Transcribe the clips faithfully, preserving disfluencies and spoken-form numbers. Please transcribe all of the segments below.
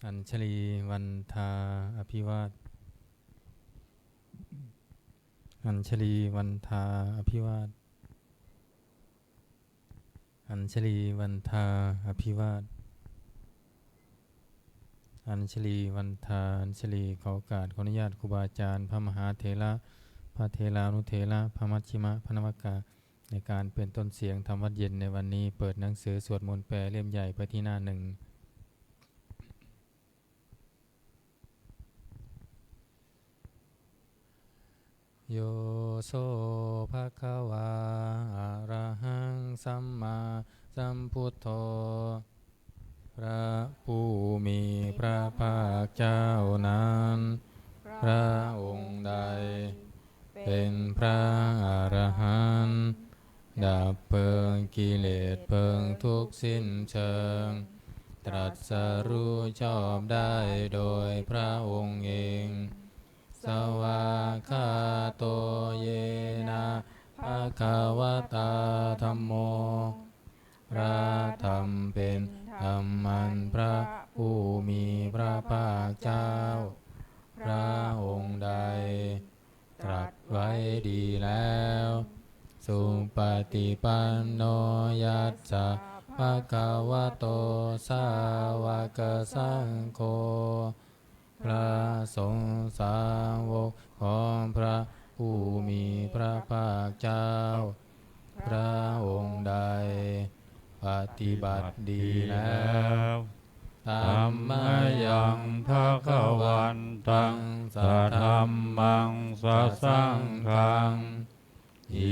Añjalī vandā abhivād. Añjalī vandā abhivād. Añjalī vandā abhivād. Añjalī vandā añjalī. ขอโอกาส ขออนุญาตครูบาอาจารย์ พระมหาเถระ พระเถรานุเถระ พระมัชฌิมะ พระนวกะ ในการเป็นต้นเสียงทำวัตรเย็นในวันนี้ เปิดหนังสือสวดมนต์แปลเล่มใหญ่ไปที่หน้าหนึ่ง Yo so bhagavā arahaṃ sammāsambuddho พระผู้มีพระภาคเจ้านั้น พระองค์ใด เป็นพระอรหันต์ ดับเพลิงกิเลสเพลิงทุกข์สิ้นเชิง ตรัสรู้ชอบได้โดยพระองค์เอง Svākkhāto yena bhagavatā dhammo พระธรรมเป็นธรรมอันพระผู้มีพระภาคเจ้า พระองค์ใด ตรัสไว้ดีแล้ว Supaṭipanno yassa bhagavato sāvakasaṅgho พระสงฆ์สาวกของพระผู้มีพระภาคเจ้า พระองค์ใด ปฏิบัติดีแล้ว Tammayaṃ bhagavantaṃ sadhammaṃ sasaṅghaṃ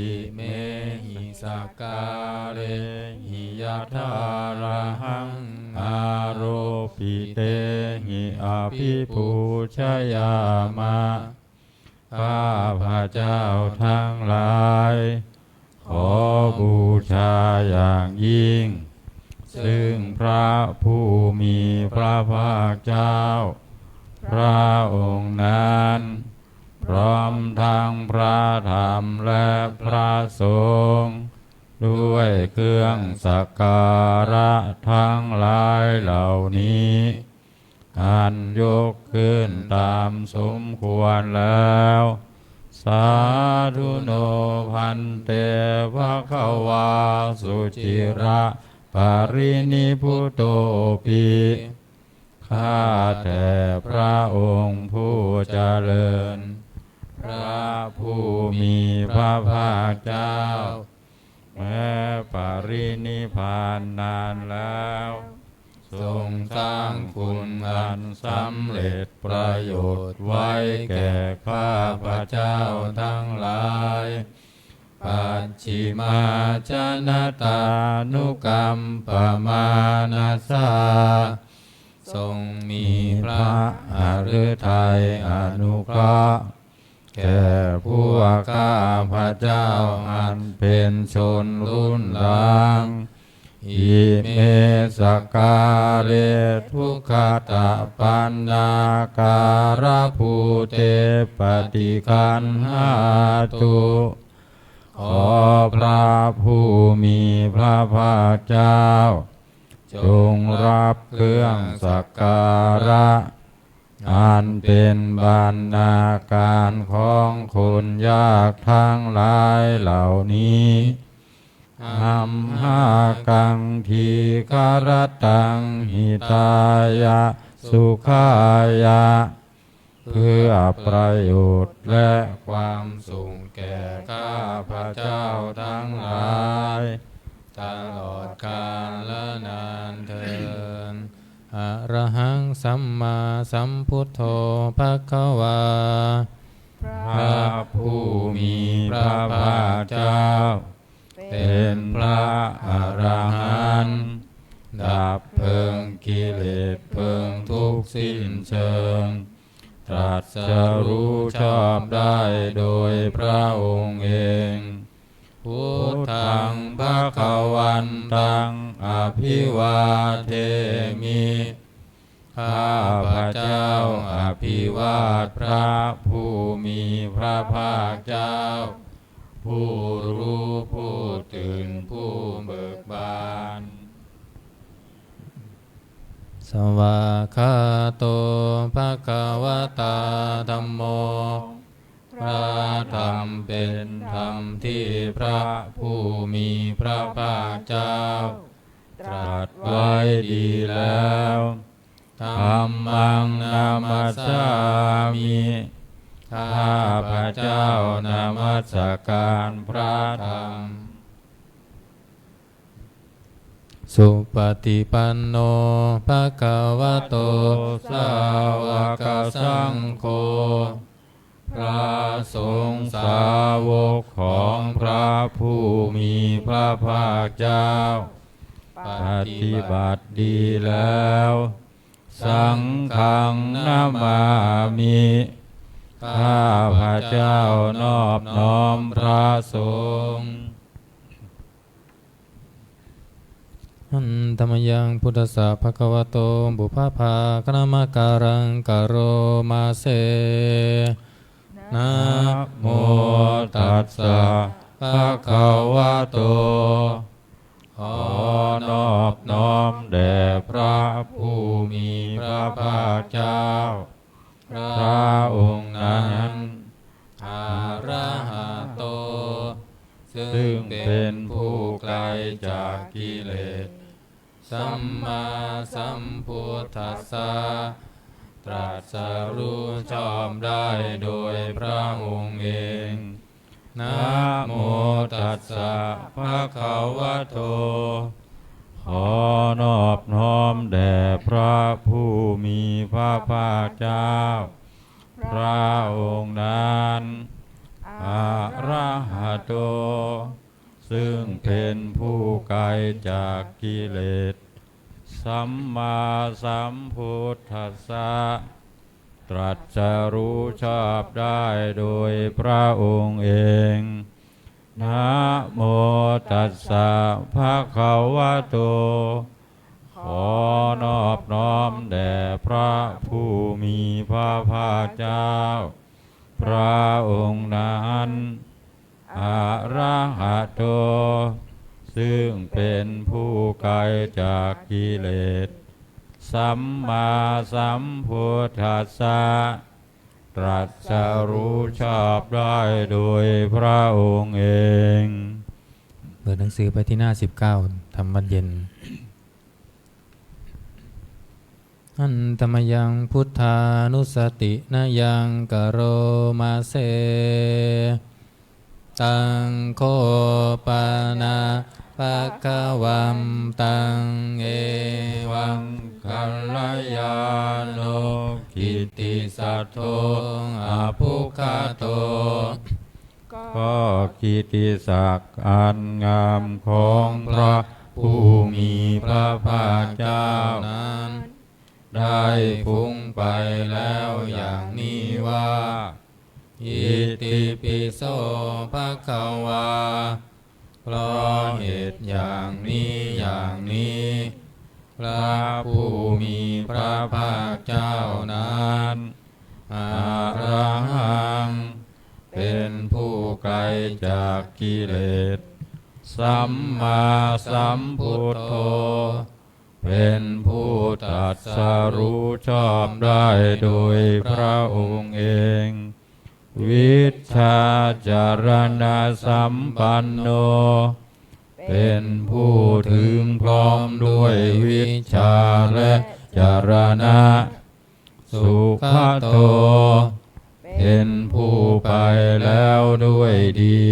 imehi sakkārehi yathārahaṃ āropitehi abhipūjayāma. ข้าพเจ้าทั้งหลาย ขอบูชาอย่างยิ่ง ซึ่งพระผู้มีพระภาคเจ้า พระองค์นั้น พร้อมทั้งพระธรรมและพระสงฆ์ ด้วยเครื่องสักการะทั้งหลายเหล่านี้ อันยกขึ้นตามสมควรแล้ว Sādhu no bhante bhagavā suciraparinibbutopi ข้าแต่พระองค์ผู้เจริญ พระผู้มีพระภาคเจ้า แม้ปรินิพพานนานแล้ว ทรงสร้างคุณอันสำเร็จประโยชน์ไว้แก่ข้าพเจ้าทั้งหลาย Pacchimā janatānukampamānasā ทรงมีพระหฤทัยอนุเคราะห์ แก่พวกข้าพเจ้าอันเป็นชนรุ่นหลัง Ime sakkāre dukkhaṭapaṇṇākārabhūte paṭiggaṇhātu ขอพระผู้มีพระภาคเจ้า จงรับเครื่องสักการะ อันเป็นบรรณาการของคนยากทั้งหลายเหล่านี้ Amhākaṃ dīgharattaṃ hitāya sukhāya เพื่อประโยชน์และความสุขแก่ข้าพเจ้าทั้งหลาย ตลอดกาลนานเทอญ Arahaṃ sammāsambuddho bhagavā พระผู้มีพระภาคเจ้า เป็นพระอรหันต์ ดับเพลิงกิเลสเพลิงทุกข์สิ้นเชิง ตรัสรู้ชอบได้โดยพระองค์เอง Buddhaṃ bhagavantaṃ abhivādemi ข้าพเจ้าอภิวาทพระผู้มีพระภาคเจ้า ผู้รู้ผู้ตื่นผู้เบิกบาน Svākkhāto bhagavatā dhammo. พระธรรมเป็นธรรมที่พระผู้มีพระภาคเจ้า ตรัสไว้ดีแล้ว Dhammaṃ namassāmi ข้าพเจ้านมัสการพระธรรม Supaṭipanno bhagavato sāvakasaṅgho พระสงฆ์สาวกของพระผู้มีพระภาคเจ้า ปฏิบัติดีแล้ว Saṅghaṃ namāmi ข้าพเจ้านอบน้อมพระสงฆ์ Handa mayaṃ buddhassa bhagavato pubbabhāganamakāraṃ karoma se. Namo tassa bhagavato ขอนอบน้อมแด่พระผู้มีพระภาคเจ้า พระองค์นั้น Arahato ซึ่งเป็นผู้ไกลจากกิเลส Sammāsambuddhassa ตรัสรู้ชอบได้โดยพระองค์เอง Namo tassa bhagavato ขอนอบน้อมแด่พระผู้มีพระภาคเจ้า พระองค์นั้น Arahato ซึ่งเป็นผู้ไกลจากกิเลส Sammāsambuddhassa ตรัสรู้ชอบได้โดยพระองค์เอง Namo tassa bhagavato ขอนอบน้อมแด่พระผู้มีพระภาคเจ้า พระองค์นั้น Arahato ซึ่งเป็นผู้ไกลจากกิเลส Sammāsambuddhassa ตรัสรู้ชอบได้โดยพระองค์เอง เปิดหนังสือไปที่หน้าสิบเก้า ทำวัดเย็น Handa mayaṃ buddhānussatinayaṃ karoma se. Taṃ kho pana bhagavantaṃ evaṃ kalyāṇo kittisaddo abbhuggato ก็กิตติศักดิ์อันงามของพระผู้มีพระภาคเจ้านั้น ได้ฟุ้งไปแล้วอย่างนี้ว่า Itipi so bhagavā เพราะเหตุอย่างนี้อย่างนี้ พระผู้มีพระภาคเจ้านั้น Arahaṃ เป็นผู้ไกลจากกิเลส Sammāsambuddho เป็นผู้ตรัสรู้ชอบได้โดยพระองค์เอง Vijjācaraṇasampanno เป็นผู้ถึงพร้อมด้วยวิชชาและจรณะ Sugato เป็นผู้ไปแล้วด้วยดี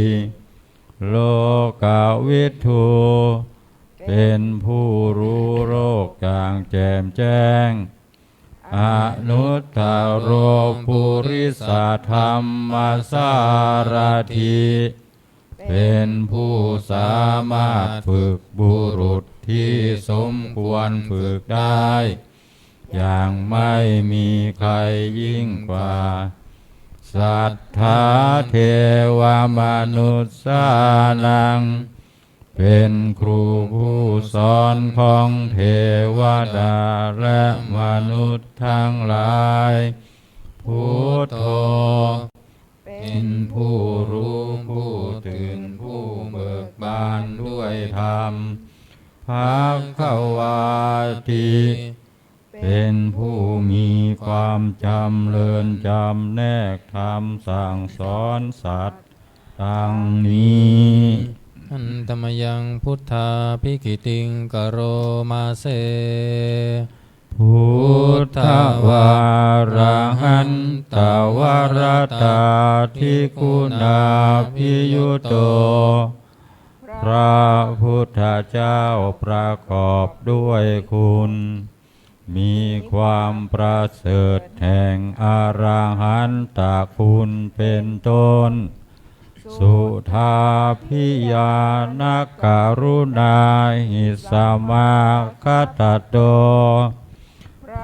Lokavidū เป็นผู้รู้โลกอย่างแจ่มแจ้ง Anuttaro purisadammasārathi เป็นผู้สามารถฝึกบุรุษที่สมควรฝึกได้ อย่างไม่มีใครยิ่งกว่า Satthā devamanussānaṃ เป็นครูผู้สอนของเทวดาและมนุษย์ทั้งหลาย Buddho เป็นผู้รู้ผู้ตื่นผู้เบิกบานด้วยธรรม Bhagavāti เป็นผู้มีความจำเริญจำแนกธรรมสั่งสอนสัตว์ดังนี้ Handa mayaṃ buddhābhigītiṃ karoma se. Buddhavārahantavaratādiguṇābhiyutto พระพุทธเจ้าประกอบด้วยคุณ มีความประเสริฐแห่งอรหันตคุณเป็นต้น Suddhābhiñāṇakaruṇāhi samāgatatto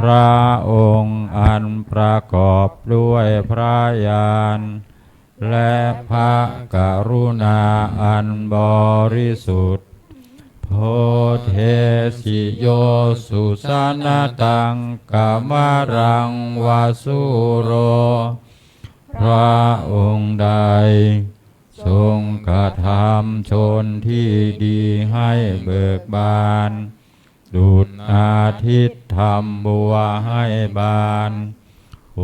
พระองค์อันประกอบด้วยพระญาณ และพระกรุณาอันบริสุทธิ์ Bodhesi yo sujanataṃ kamalaṃ va sūro พระองค์ใดทรงกระทำชนที่ดีให้เบิกบาน ดุจอาทิตย์ทำบัวให้บาน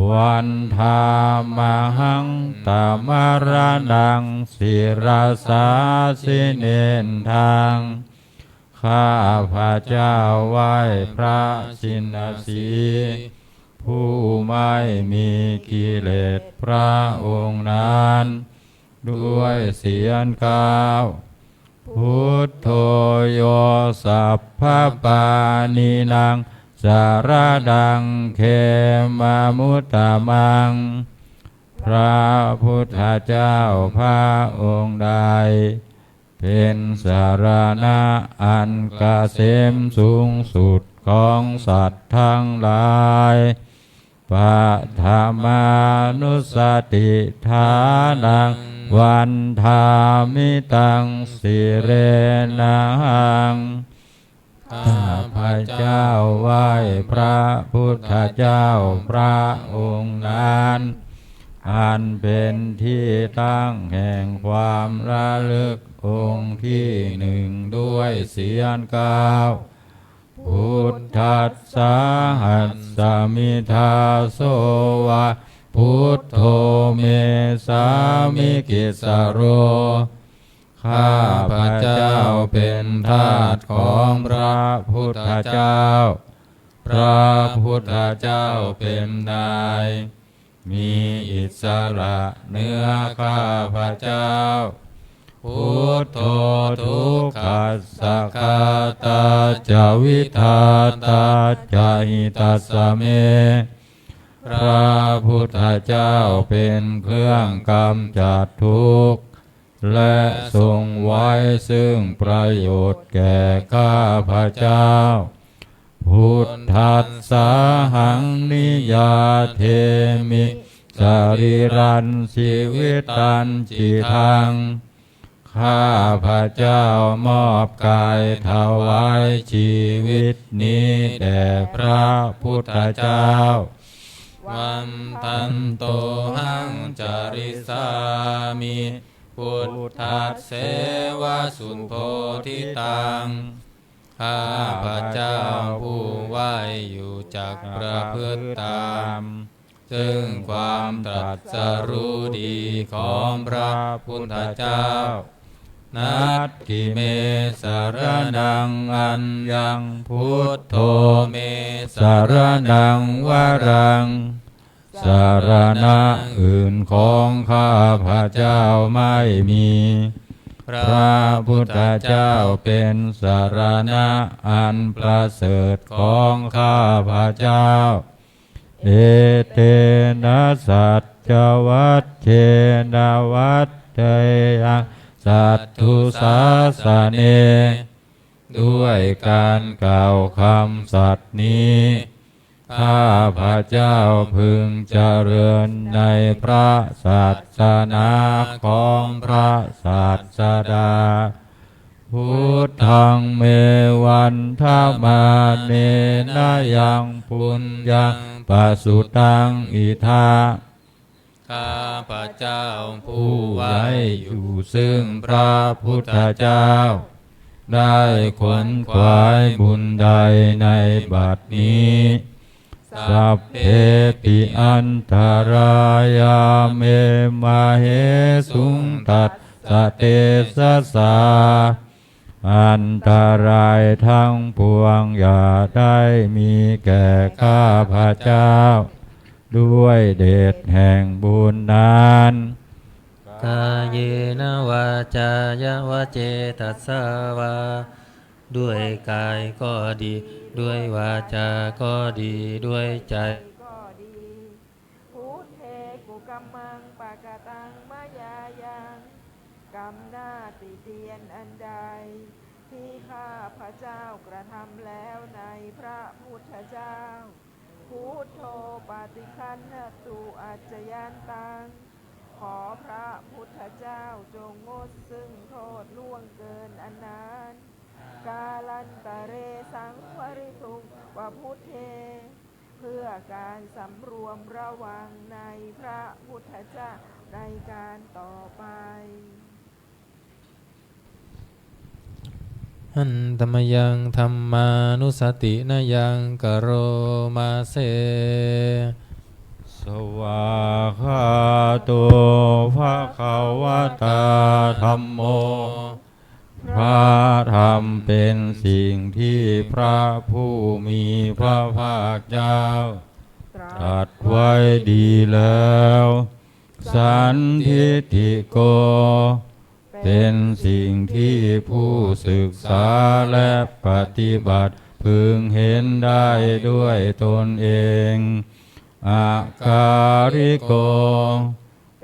Vandāmahaṃ tamaraṇaṃ sirasā jinendaṃ ข้าพระเจ้าไหว้พระชินสีห์ ผู้ไม่มีกิเลสพระองค์นั้น ด้วยเสียงกล่าว Buddho yo sabbapāṇīnaṃ saraṇaṃ khemamuttamaṃ พระพุทธเจ้าพระองค์ใด เป็นสรณะอันเกษมสูงสุดของสัตว์ทั้งหลาย Paṭhamānussatiṭṭhānaṃ vandāmi taṃ sirenahaṃ ข้าพเจ้าไหว้พระพุทธเจ้าพระองค์นั้น อันเป็นที่ตั้งแห่งความระลึกองค์ที่หนึ่งด้วยเสียงกล่าว Buddhassāhasmi dāso va buddho me sāmikissaro ข้าพระเจ้าเป็นทาสของพระพุทธเจ้า พระพุทธเจ้าเป็นนาย มีอิสระเหนือข้าพระเจ้า Buddho dukkhassa ghātā ca vidhātā ca hitassa me พระพุทธเจ้าเป็นเครื่องกำจัดทุกข์ และทรงไว้ซึ่งประโยชน์แก่ข้าพระเจ้า Buddhassāhaṃ niyyādemi sarīraṃ jīvitañcidaṃ ข้าพระเจ้ามอบกายถวายชีวิตนี้แด่พระพุทธเจ้า Vandantohaṃ carissāmi buddhasseva subodhitaṃ ข้าพระเจ้าผู้ไหว้อยู่จักประพฤติตาม ซึ่งความตรัสรู้ดีของพระพุทธเจ้า Natthi me saraṇaṃ aññaṃ buddho me saraṇaṃ varaṃ สรณะอื่นของข้าพระเจ้าไม่มี พระพุทธเจ้าเป็นสรณะอันประเสริฐของข้าพระเจ้า Etena saccavajjena vaḍḍheyyaṃ satthu sāsane ด้วยการกล่าวคำสัตย์นี้ ข้าพระเจ้าพึงเจริญในพระศาสนาของพระศาสดา Buddhaṃ me vandamānena yaṃ puññaṃ pasutaṃ idha ข้าพระเจ้าผู้ไว้อยู่ซึ่งพระพุทธเจ้า ได้ขวนขวายบุญใดในบัดนี้ Sabbepi antarāyā me māhesuṃ tassa tejasā. อันตรายทั้งปวงอย่าได้มีแก่ข้าพเจ้า ด้วยเดชแห่งบุญนั้น Kāyena vācāya va cetasā vā. ด้วยกายก็ดี ด้วยวาจาก็ดี ด้วยใจก็ดี Buddhe kukammaṃ pakataṃ mayā yaṃ. กรรมหน้าติเตียนอันใด ที่ข้าพเจ้ากระทำแล้วในพระพุทธเจ้า Buddho paṭiggaṇhatu accayantaṃ. ขอพระพุทธเจ้าจงงดซึ่งโทษล่วงเกินอันนั้น Kālantare saṃvarituṃ va buddhe. เพื่อการสำรวมระวังในพระพุทธเจ้าในการต่อไป Handa mayaṃ dhammānussatinayaṃ karoma se. Svākkhāto bhagavatā dhammo. พระธรรมเป็นสิ่งที่พระผู้มีพระภาคเจ้าตรัสไว้ดีแล้ว Sandiṭṭhiko เป็นสิ่งที่ผู้ศึกษาและปฏิบัติพึงเห็นได้ด้วยตนเอง Akāliko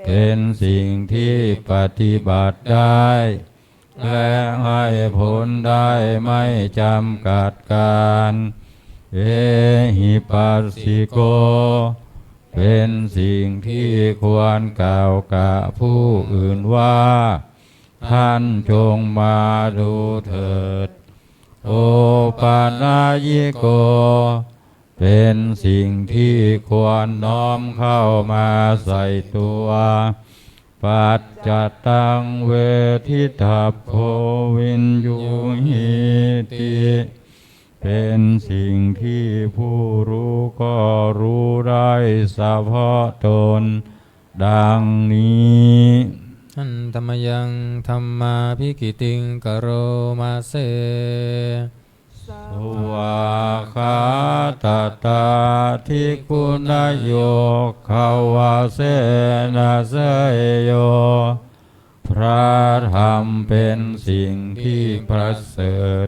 เป็นสิ่งที่ปฏิบัติได้ และให้ผลได้ไม่จำกัดกาล Ehipassiko เป็นสิ่งที่ควรกล่าวกับผู้อื่นว่า ท่านจงมาดูเถิด Opanayiko เป็นสิ่งที่ควรน้อมเข้ามาใส่ตัว Paccattaṃ veditabbo viññūhīti เป็นสิ่งที่ผู้รู้ก็รู้ได้เฉพาะตน ดังนี้ Handa mayaṃ dhammābhigītiṃ karoma se. Svākkhātatādiguṇayogavasena seyyo. พระธรรมเป็นสิ่งที่ประเสริฐ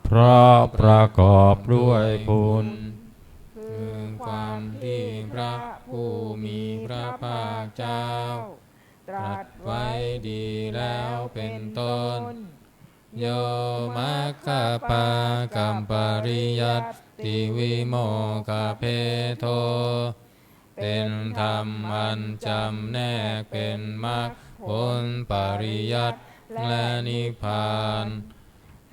เพราะประกอบด้วยคุณ คือความที่พระผู้มีพระภาคเจ้า ตรัสไว้ดีแล้วเป็นต้น Yo maggapākapariyattivimokkhabhedo. เป็นธรรมอันจำแนกเป็นมรรคผลปริยัติและนิพพาน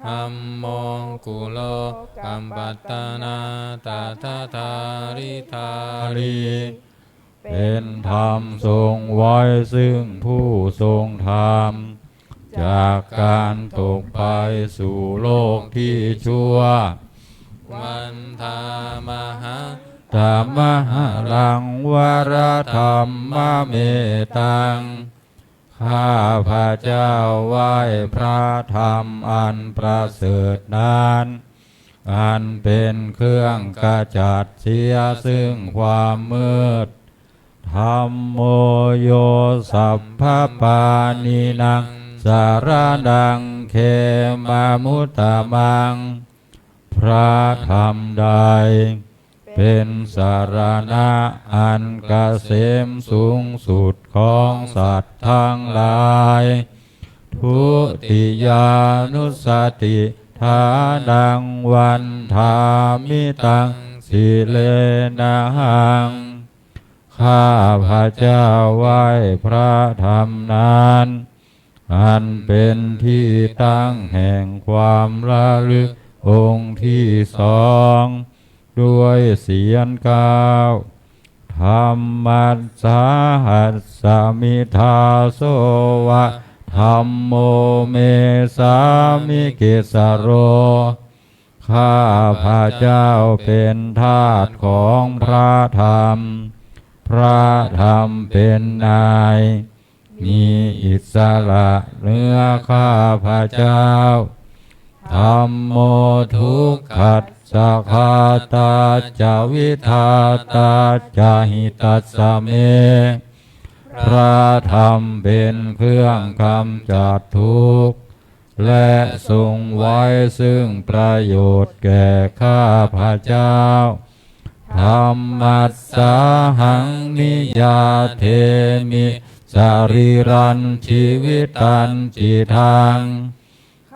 Dhammo kulokapatanā tadadhāridhārī. เป็นธรรมทรงไว้ซึ่งผู้ทรงธรรม จากการตกไปสู่โลกที่ชั่ว Vandāmahaṃ tamaharaṃ varaṭhammametaṃ. ข้าพเจ้าไหว้พระธรรมอันประเสริฐนั้น อันเป็นเครื่องขจัดเสียซึ่งความมืด Dhammo yo sabbapāṇīnaṃ saraṇaṃ khemamuttamaṃ. พระธรรมใด เป็นสรณะอันเกษมสูงสุดของสัตว์ทั้งหลาย Dutiyānussatiṭṭhānaṃ vandāmi taṃ sirenahaṃ. ข้าพเจ้าไหว้พระธรรมนั้น อันเป็นที่ตั้งแห่งความระลึกองค์ที่สอง ด้วยเสียงกล่าว Dhammassāhasmi dāso va dhammo me sāmikissaro. ข้าพเจ้าเป็นทาสของพระธรรม พระธรรมเป็นนาย มีอิสระเหนือข้าพเจ้า Dhammo dukkhassagātā ca vidhātā ca hitassa me พระธรรมเป็นเครื่องกำจัดทุกข์ และทรงไว้ซึ่งประโยชน์แก่ข้าพเจ้า Dhammassāhaṃ niyyādemi sarīrañca jīvitañcidaṃ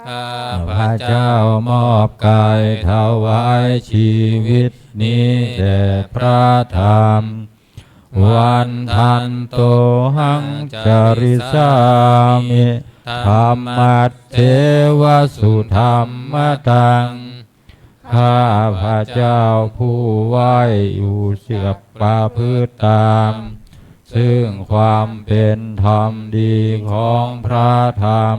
ข้าพเจ้ามอบกายถวายชีวิตนี้แด่พระธรรม Vandantohaṃ carissāmi dhammaddeva sudhammataṃ ข้าพเจ้าผู้ไหว้อยู่จะประพฤติตาม ซึ่งความเป็นธรรมดีของพระธรรม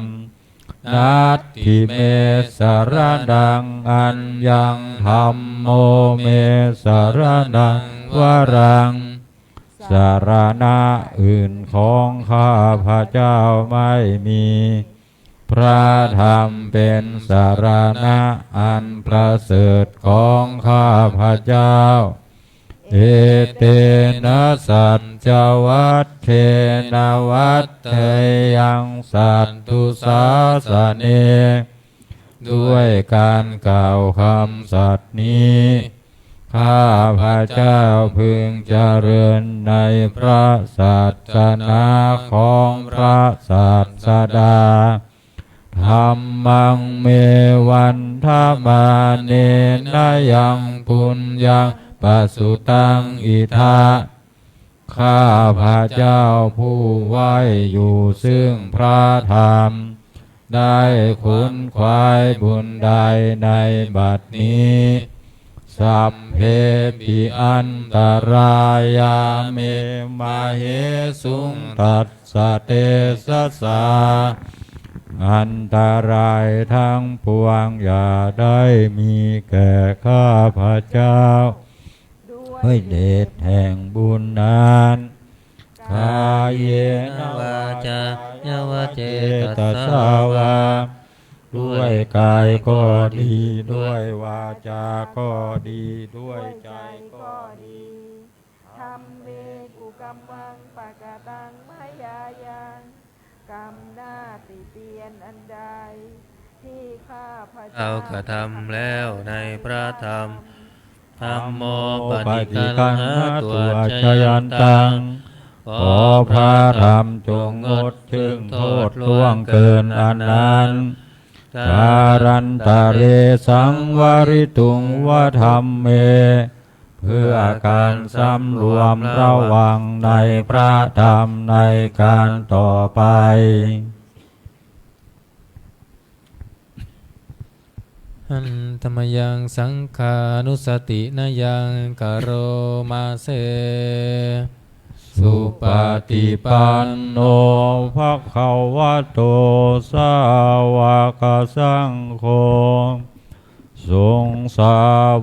Natthi me saraṇaṃ aññaṃ dhammo me saraṇaṃ varaṃ สรณะอื่นของข้าพเจ้าไม่มี พระธรรมเป็นสรณะอันประเสริฐของข้าพเจ้า Etena saccavajjena vaḍḍheyyaṃ satthu sāsane ด้วยการกล่าวคำสัตย์นี้ ข้าพเจ้าพึงเจริญในพระศาสนาของพระศาสดา Dhammaṃ me vandamānena yaṃ puññaṃ pasutaṃ idha ข้าพเจ้าผู้ไหว้อยู่ซึ่งพระธรรม ได้ขวนขวายบุญใดในบัดนี้ Sabbepi antarāyā me māhesuṃ tassa tejasā อันตรายทั้งปวงอย่าได้มีแก่ข้าพเจ้า ด้วยเดชแห่งบุญนั้น Kāyena vācāya va cetasā vā ด้วยกายก็ดี ด้วยวาจาก็ดี ด้วยใจก็ดี Dhamme kukammaṃ pakataṃ mayā yaṃ กรรมหน้าติเตียนอันใด ที่ข้าพเจ้า เจ้ากระทำแล้วในพระธรรม Dhammo paṭiggaṇhatu accayantaṃ ขอพระธรรมจงงดซึ่งโทษล่วงเกินอันนั้น Kālantare saṃvarituṃ va dhamme เพื่อการสำรวมระวังในพระธรรมในการต่อไป Handa mayaṃ saṅghānussatinayaṃ karoma se. Supaṭipanno bhagavato sāvakasaṅgho สงฆ์สา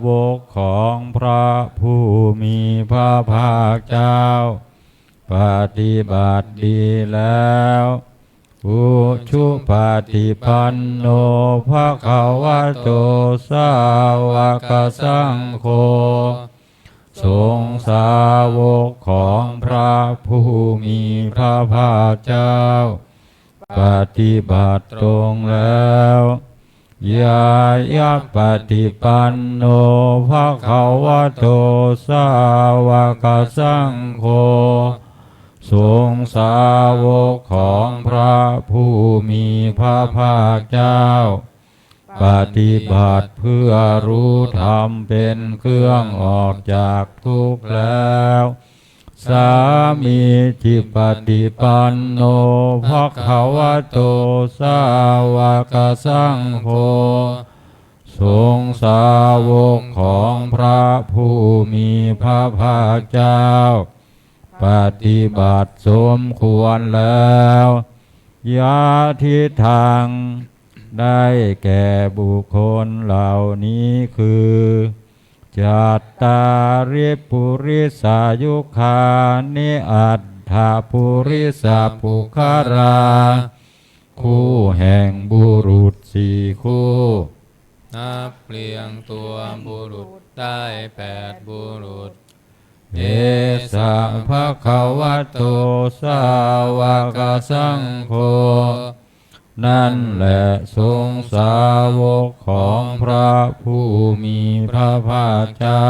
วกของพระผู้มีพระภาคเจ้า ปฏิบัติดีแล้ว Ujupaṭipanno bhagavato sāvakasaṅgho สงฆ์สาวกของพระผู้มีพระภาคเจ้า ปฏิบัติตรงแล้ว Ñāyapaṭipanno bhagavato sāvakasaṅgho สงฆ์สาวกของพระผู้มีพระภาคเจ้า ปฏิบัติเพื่อรู้ธรรมเป็นเครื่องออกจากทุกข์แล้ว Sāmīcipaṭipanno bhagavato sāvakasaṅgho สงฆ์สาวกของพระผู้มีพระภาคเจ้า ปฏิบัติสมควรแล้ว Yadidaṃ ได้แก่บุคคลเหล่านี้คือ cattāri purisayugāni aṭṭha purisapuggalā คู่แห่งบุรุษสี่คู่ นับเรียงตัวบุรุษได้แปดบุรุษ Esa bhagavato sāvakasaṅgho นั่นแหละสงฆ์สาวกของพระผู้มีพระภาคเจ้า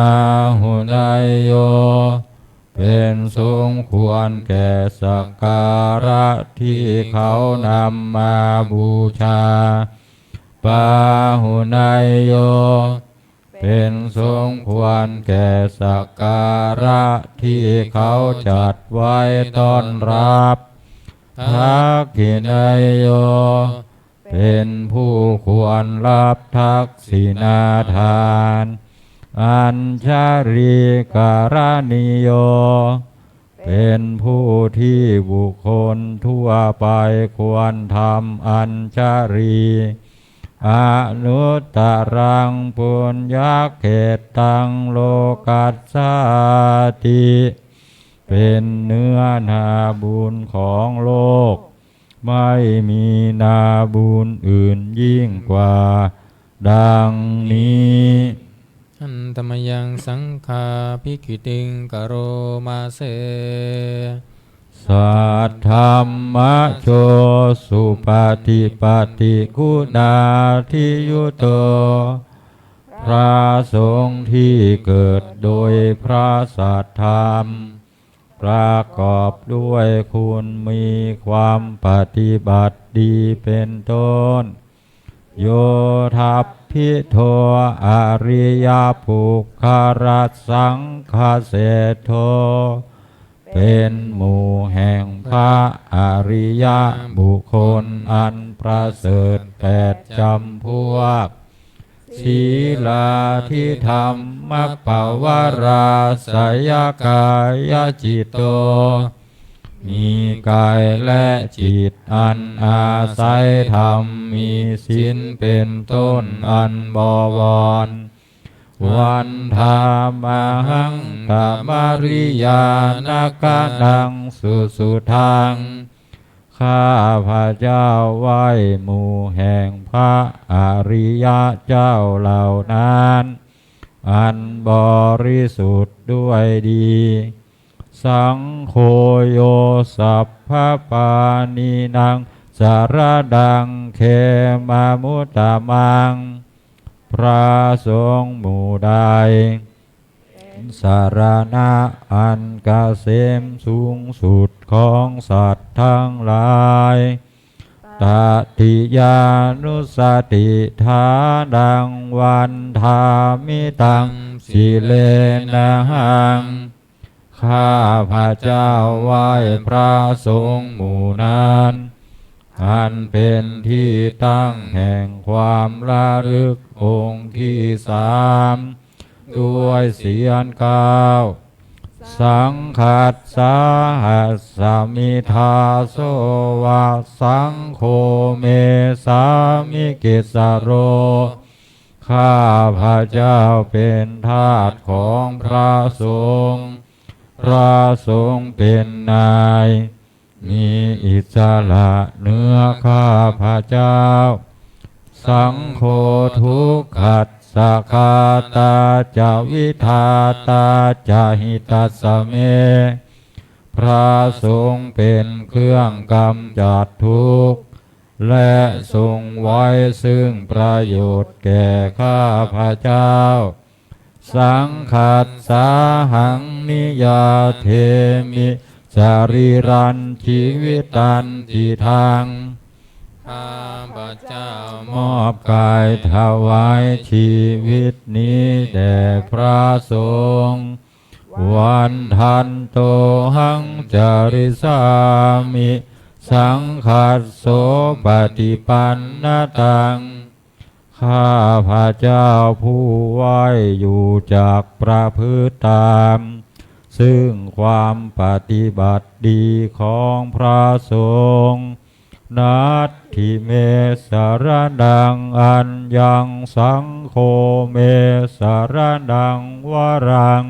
āhuneyyo เป็นสมควรแก่สักการะที่เขานำมาบูชา pāhuneyyo เป็นสมควรแก่สักการะที่เขาจัดไว้ต้อนรับ dakkhiṇeyyo เป็นผู้ควรรับทักษิณาทาน añjalikaraṇīyo เป็นผู้ที่บุคคลทั่วไปควรทำอัญชลี anuttaraṃ puññakkhettaṃ lokassāti เป็นเนื้อนาบุญของโลก ไม่มีนาบุญอื่นยิ่งกว่า ดังนี้ Handa mayaṃ saṅghābhigītiṃ karoma se. Saddhammajo supaṭipattiguṇādiyutto พระสงฆ์ที่เกิดโดยพระสัทธรรม ประกอบด้วยคุณมีความปฏิบัติดีเป็นต้น Yo dabbidho ariyapuggalasaṅghaseṭṭho เป็นหมู่แห่งพระอริยบุคคลอันประเสริฐแปดจำพวก Sīlādidhammapavarāsayakāyacitto มีกายและจิตอันอาศัยธรรมมีศีลเป็นต้นอันบวร Vandāmahaṃ tamariyāna gaṇaṃ susuddhaṃ ข้าพเจ้าไหว้หมู่แห่งพระอริยะเจ้าเหล่านั้น อันบริสุทธิ์ด้วยดี Saṅgho yo sabbapāṇīnaṃ saraṇaṃ khemamuttamaṃ พระสงฆ์หมู่ใด สรณะอันเกษมสูงสุดของสัตว์ทั้งหลาย Tatiyānussatiṭṭhānaṃ vandāmi taṃ sirenahaṃ ข้าพเจ้าไหว้พระสงฆ์หมู่นั้น อันเป็นที่ตั้งแห่งความระลึกองค์ที่สาม ด้วยเสียงเก้า Saṅghassāhasmi dāso va saṅgho me sāmikissaro ข้าพเจ้าเป็นทาสของพระสงฆ์ พระสงฆ์เป็นนาย มีอิสระเหนือข้าพเจ้า Saṅgho dukkhassa ghātā ca vidhātā ca hitassa me พระสงฆ์เป็นเครื่องกำจัดทุกข์ และทรงไว้ซึ่งประโยชน์แก่ข้าพเจ้า Saṅghassāhaṃ niyyādemi sarīrañjīvitañcidaṃ ข้าพเจ้ามอบกายถวายชีวิตนี้แด่พระสงฆ์ Vandantohaṃ carissāmi saṅghassopaṭipannataṃ ข้าพเจ้าผู้ไหว้อยู่จักประพฤติตาม ซึ่งความปฏิบัติดีของพระสงฆ์ Natthi me saraṇaṃ aññaṃ, saṅgho me saraṇaṃ varaṃ.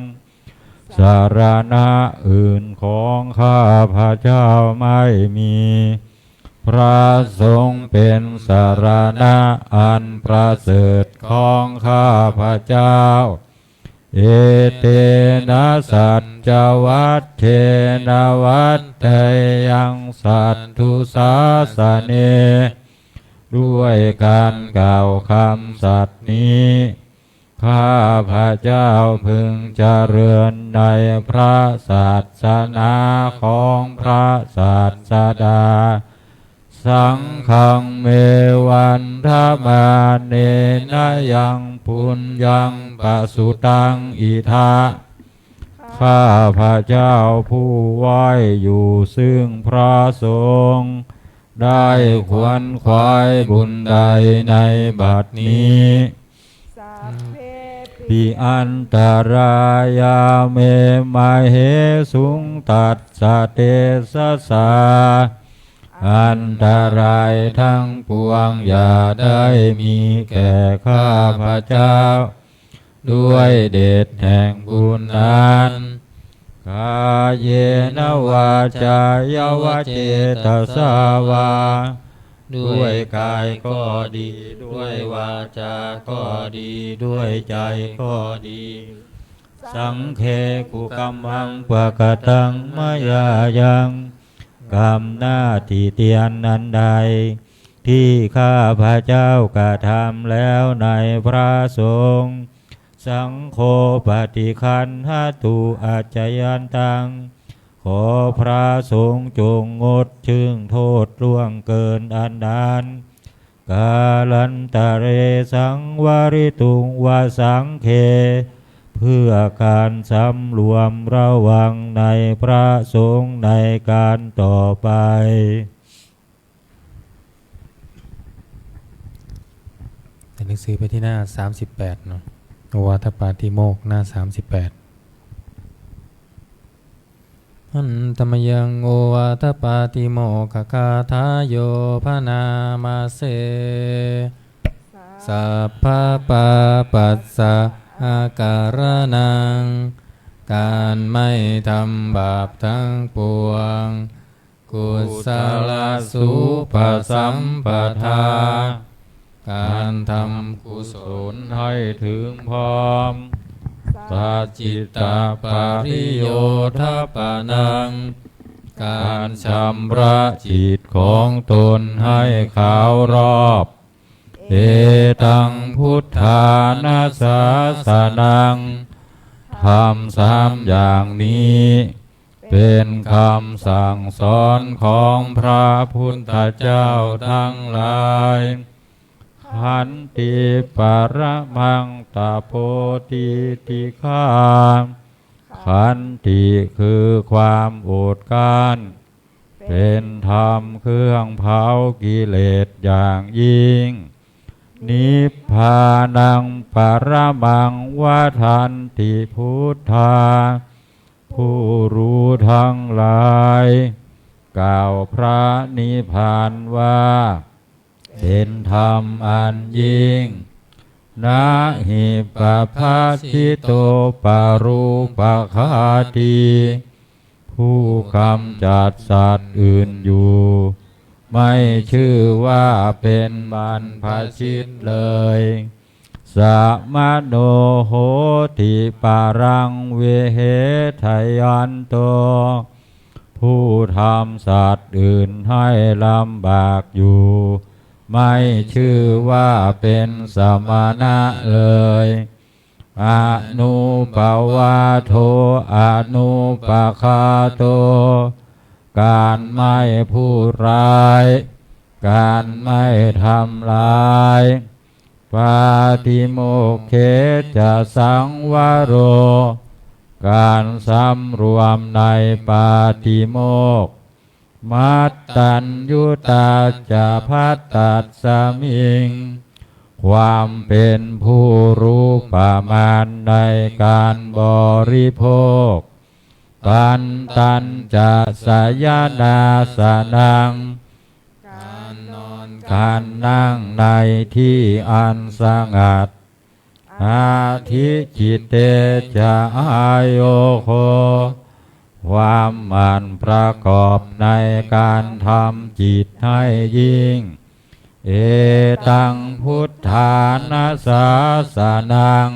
สรณะอื่นของข้าพเจ้าไม่มี พระสงฆ์เป็นสรณะอันประเสริฐของข้าพเจ้า Etena saccavajjena vaḍḍheyyaṃ satthu sāsane. ด้วยการกล่าวคำสัตย์นี้ ข้าพเจ้าพึงเจริญในพระศาสนาของพระศาสดา Saṅghaṃ me vandamānena yaṃ puññaṃ pasutaṃ idha. ข้าพเจ้าผู้ไหว้อยู่ซึ่งพระสงฆ์ ได้ขวนขวายบุญใดในบัดนี้ Sabbepi antarāyā me māhesuṃ tassa tejasā. อันตรายทั้งปวงอย่าได้มีแก่ข้าพเจ้า ด้วยเดชแห่งบุญนั้น Kāyena vācāya va cetasā vā. ด้วยกายก็ดี ด้วยวาจาก็ดี ด้วยใจก็ดี Saṅghe kukammaṃ pakataṃ mayā yaṃ. กรรมหน้าติเตียนอันใด ที่ข้าพเจ้ากระทำแล้วในพระสงฆ์ Saṅgho paṭiggaṇhatu accayantaṃ. ขอพระสงฆ์จงงดซึ่งโทษล่วงเกินอันนั้น Kālantare saṃvarituṃ va saṅghe. เพื่อการสำรวมระวังในพระสงฆ์ในการต่อไป ในหนังสือไปที่หน้า สามสิบแปด เนาะ โอวาทปาติโมกข์ หน้า สามสิบแปด Handa mayaṃ ovātapātimokkhagāthāyo bhaṇāma se. Sabbapāpassa akaraṇaṃ. การไม่ทำบาปทั้งปวง Kusalasupasampadā. การทำกุศลให้ถึงพร้อม Sacittapariyodhapanaṃ. การชำระจิตของตนให้ขาวรอบ Etaṃ buddhāna sāsanaṃ. ธรรมสามอย่างนี้ เป็นคำสั่งสอนของพระพุทธเจ้าทั้งหลาย Khanti paramaṃ tapo titikkhā. ขันติคือความอดกลั้น เป็นธรรมเครื่องเผากิเลสอย่างยิ่ง Nibbānaṃ paramaṃ vadanti buddhā. ผู้รู้ทั้งหลาย กล่าวพระนิพพานว่า เป็นธรรมอันยิ่ง Na hi pabbajito parūpaghātī. ผู้กำจัดสัตว์อื่นอยู่ ไม่ชื่อว่าเป็นบรรพชิตเลย Samano hoti paraṃ vehetabbanto. ผู้ทำสัตว์อื่นให้ลำบากอยู่ ไม่ชื่อว่าเป็นสมณะเลย Anūpavādo anūpaghāto. การไม่พูดร้าย การไม่ทำร้าย Pātimokkhena ca saṃvaro. การสำรวมในปาติโมกข์ Mattaññutā ca bhattasmiṃ. ความเป็นผู้รู้ประมาณในการบริโภค Pantañca sayanāsanaṃ. การนั่งในที่อันสงัด Adhicitte ca āyogo ความหมั่นประกอบในการทำจิตให้ยิ่ง Etaṃ buddhānussāsanaṃ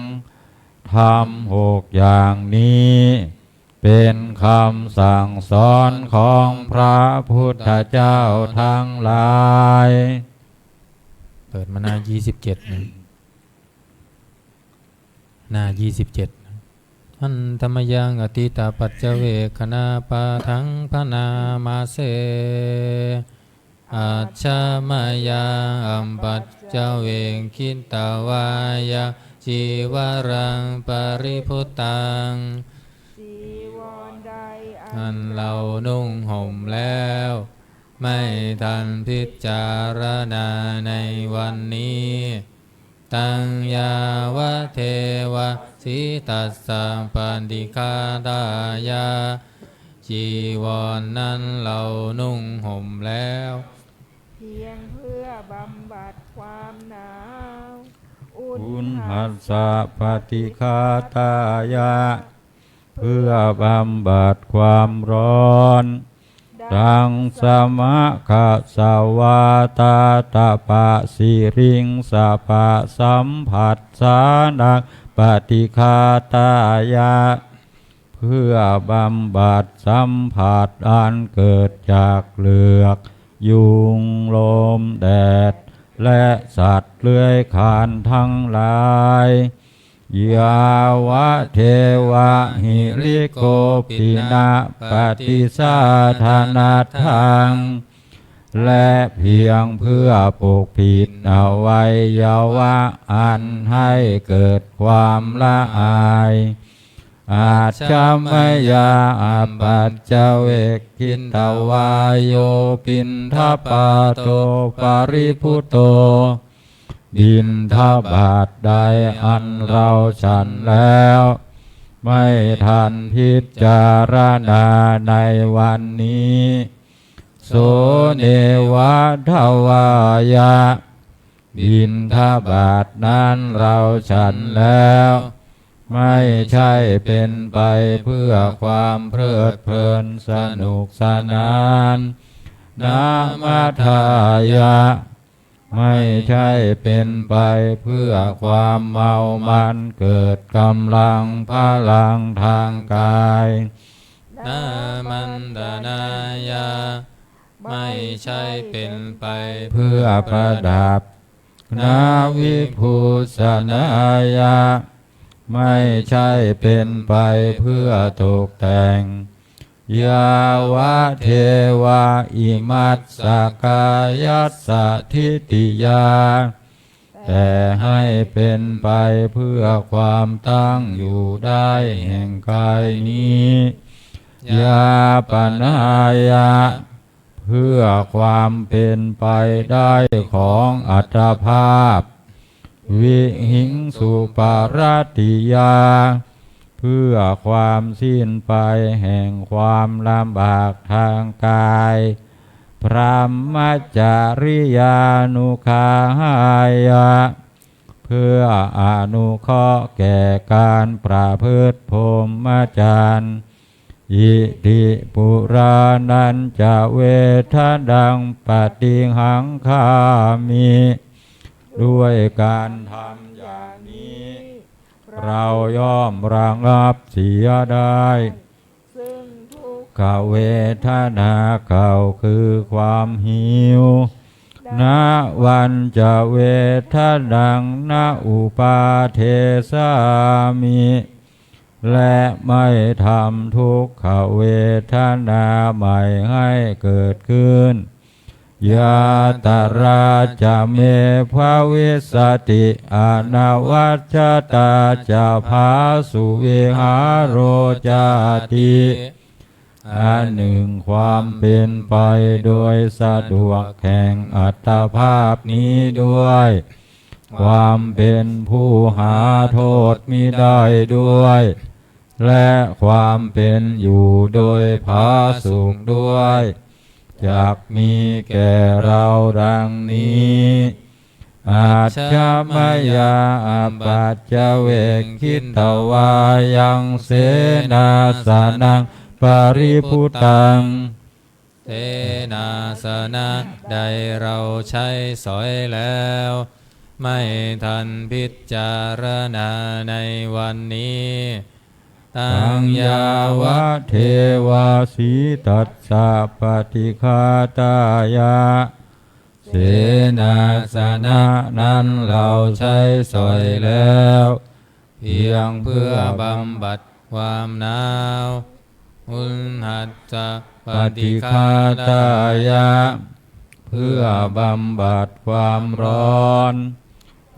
ธรรมหกอย่างนี้ เป็นคำสั่งสอนของพระพุทธเจ้าทั้งหลาย เปิดมาหน้ายี่สิบเจ็ดนะ หน้ายี่สิบเจ็ด Handa mayaṃ atītapaccavekkhaṇapāṭhaṃ bhaṇāma se. Ajja mayā apaccavekkhitvā yaṃ cīvaraṃ paribhuttaṃ. จีวรใดอัน อันเรานุ่งห่มแล้ว ไม่ทันพิจารณาในวันนี้ Taṃ yāvadeva sītassa paṭighātāya. จีวรนั้นเรานุ่งห่มแล้ว เพียงเพื่อบำบัดความหนาว Uṇhassa paṭighātāya เพื่อบำบัดความร้อน Daṃsamagga savātātapasiriṃsapasamphassānaṃ paṭighātāya เพื่อบำบัดสัมผัสอันเกิดจากเหลือก ยุง ลม แดด และสัตว์เลื้อยคลานทั้งหลาย Yāvadeva hirikopinapaṭisādanatthaṃ และเพียงเพื่อปกปิดอวัยวะอันให้เกิดความละอาย Ajja mayā apaccavekkhitvā yo piṇḍapāto paribhutto. บิณฑบาตใดอันเราฉันแล้ว ไม่ทันพิจารณาในวันนี้ So neva davāya บิณฑบาตนั้นเราฉันแล้ว ไม่ใช่เป็นไปเพื่อความเพลิดเพลินสนุกสนาน Namadāya ไม่ใช่เป็นไปเพื่อความเมามันเกิดกำลังพลังทางกาย Nāmantanāya ไม่ใช่เป็นไปเพื่อประดับ Navibhūsanāya ไม่ใช่เป็นไปเพื่อตกแต่ง Yāvadeva imassa kāyassa ṭhitiyā แต่ให้เป็นไปเพื่อความตั้งอยู่ได้แห่งกายนี้ Yāpanāya เพื่อความเป็นไปได้ของอัตภาพ Vihiṃsuparatiyā เพื่อความสิ้นไปแห่งความลำบากทางกาย Brahmacariyānuggahāya เพื่ออนุเคราะห์แก่การประพฤติพรหมจรรย์ Iti purāṇañca vedanaṃ paṭihaṅkhāmi ด้วยการทำอย่างนี้ เราย่อมระงับเสียได้ ซึ่งทุกขเวทนาเก่าคือความหิว Navañca vedanaṃ na uppādessāmi และไม่ทำทุกขเวทนาใหม่ให้เกิดขึ้น Yātrā ca me bhavissati anavajjatā ca phāsuvihāro cāti. อันหนึ่งความเป็นไปโดยสะดวกแห่งอัตภาพนี้ด้วย ความเป็นผู้หาโทษมิได้ด้วย และความเป็นอยู่โดยผาสุกด้วย จักมีแก่เราดังนี้ Ajja mayā apaccavekkhitvā yaṃ senāsanaṃ paribhuttaṃ. เสนาสนะใดเราใช้สอยแล้ว ไม่ทันพิจารณาในวันนี้ Taṃ yāvadeva sītassa paṭighātāya. เสนาสนะนั้นเราใช้สอยแล้ว เพียงเพื่อบำบัดความหนาว Uṇhassa paṭighātāya. เพื่อบำบัดความร้อน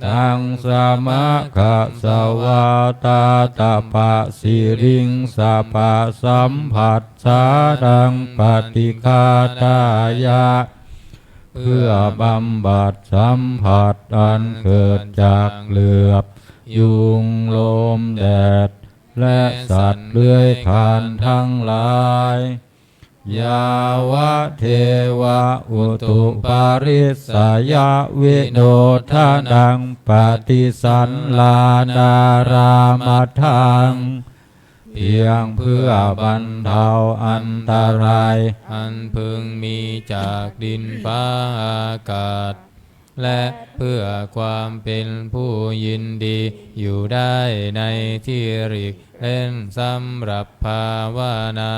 Taṃ samaggassa vātātapasiriṃsapasamphassānaṃ paṭighātāya. เพื่อบำบัดสัมผัสอันเกิดจากเหลือบ ยุง ลม แดด และสัตว์เลื้อยคลานทั้งหลาย Yāvadeva utuparissayavinodanaṃ paṭisallānārāmatthaṃ. เพียงเพื่อบรรเทาอันตรายอันพึงมีจากดินฟ้าอากาศ และเพื่อความเป็นผู้ยินดีอยู่ได้ในที่หลีกเร้นสำหรับภาวนา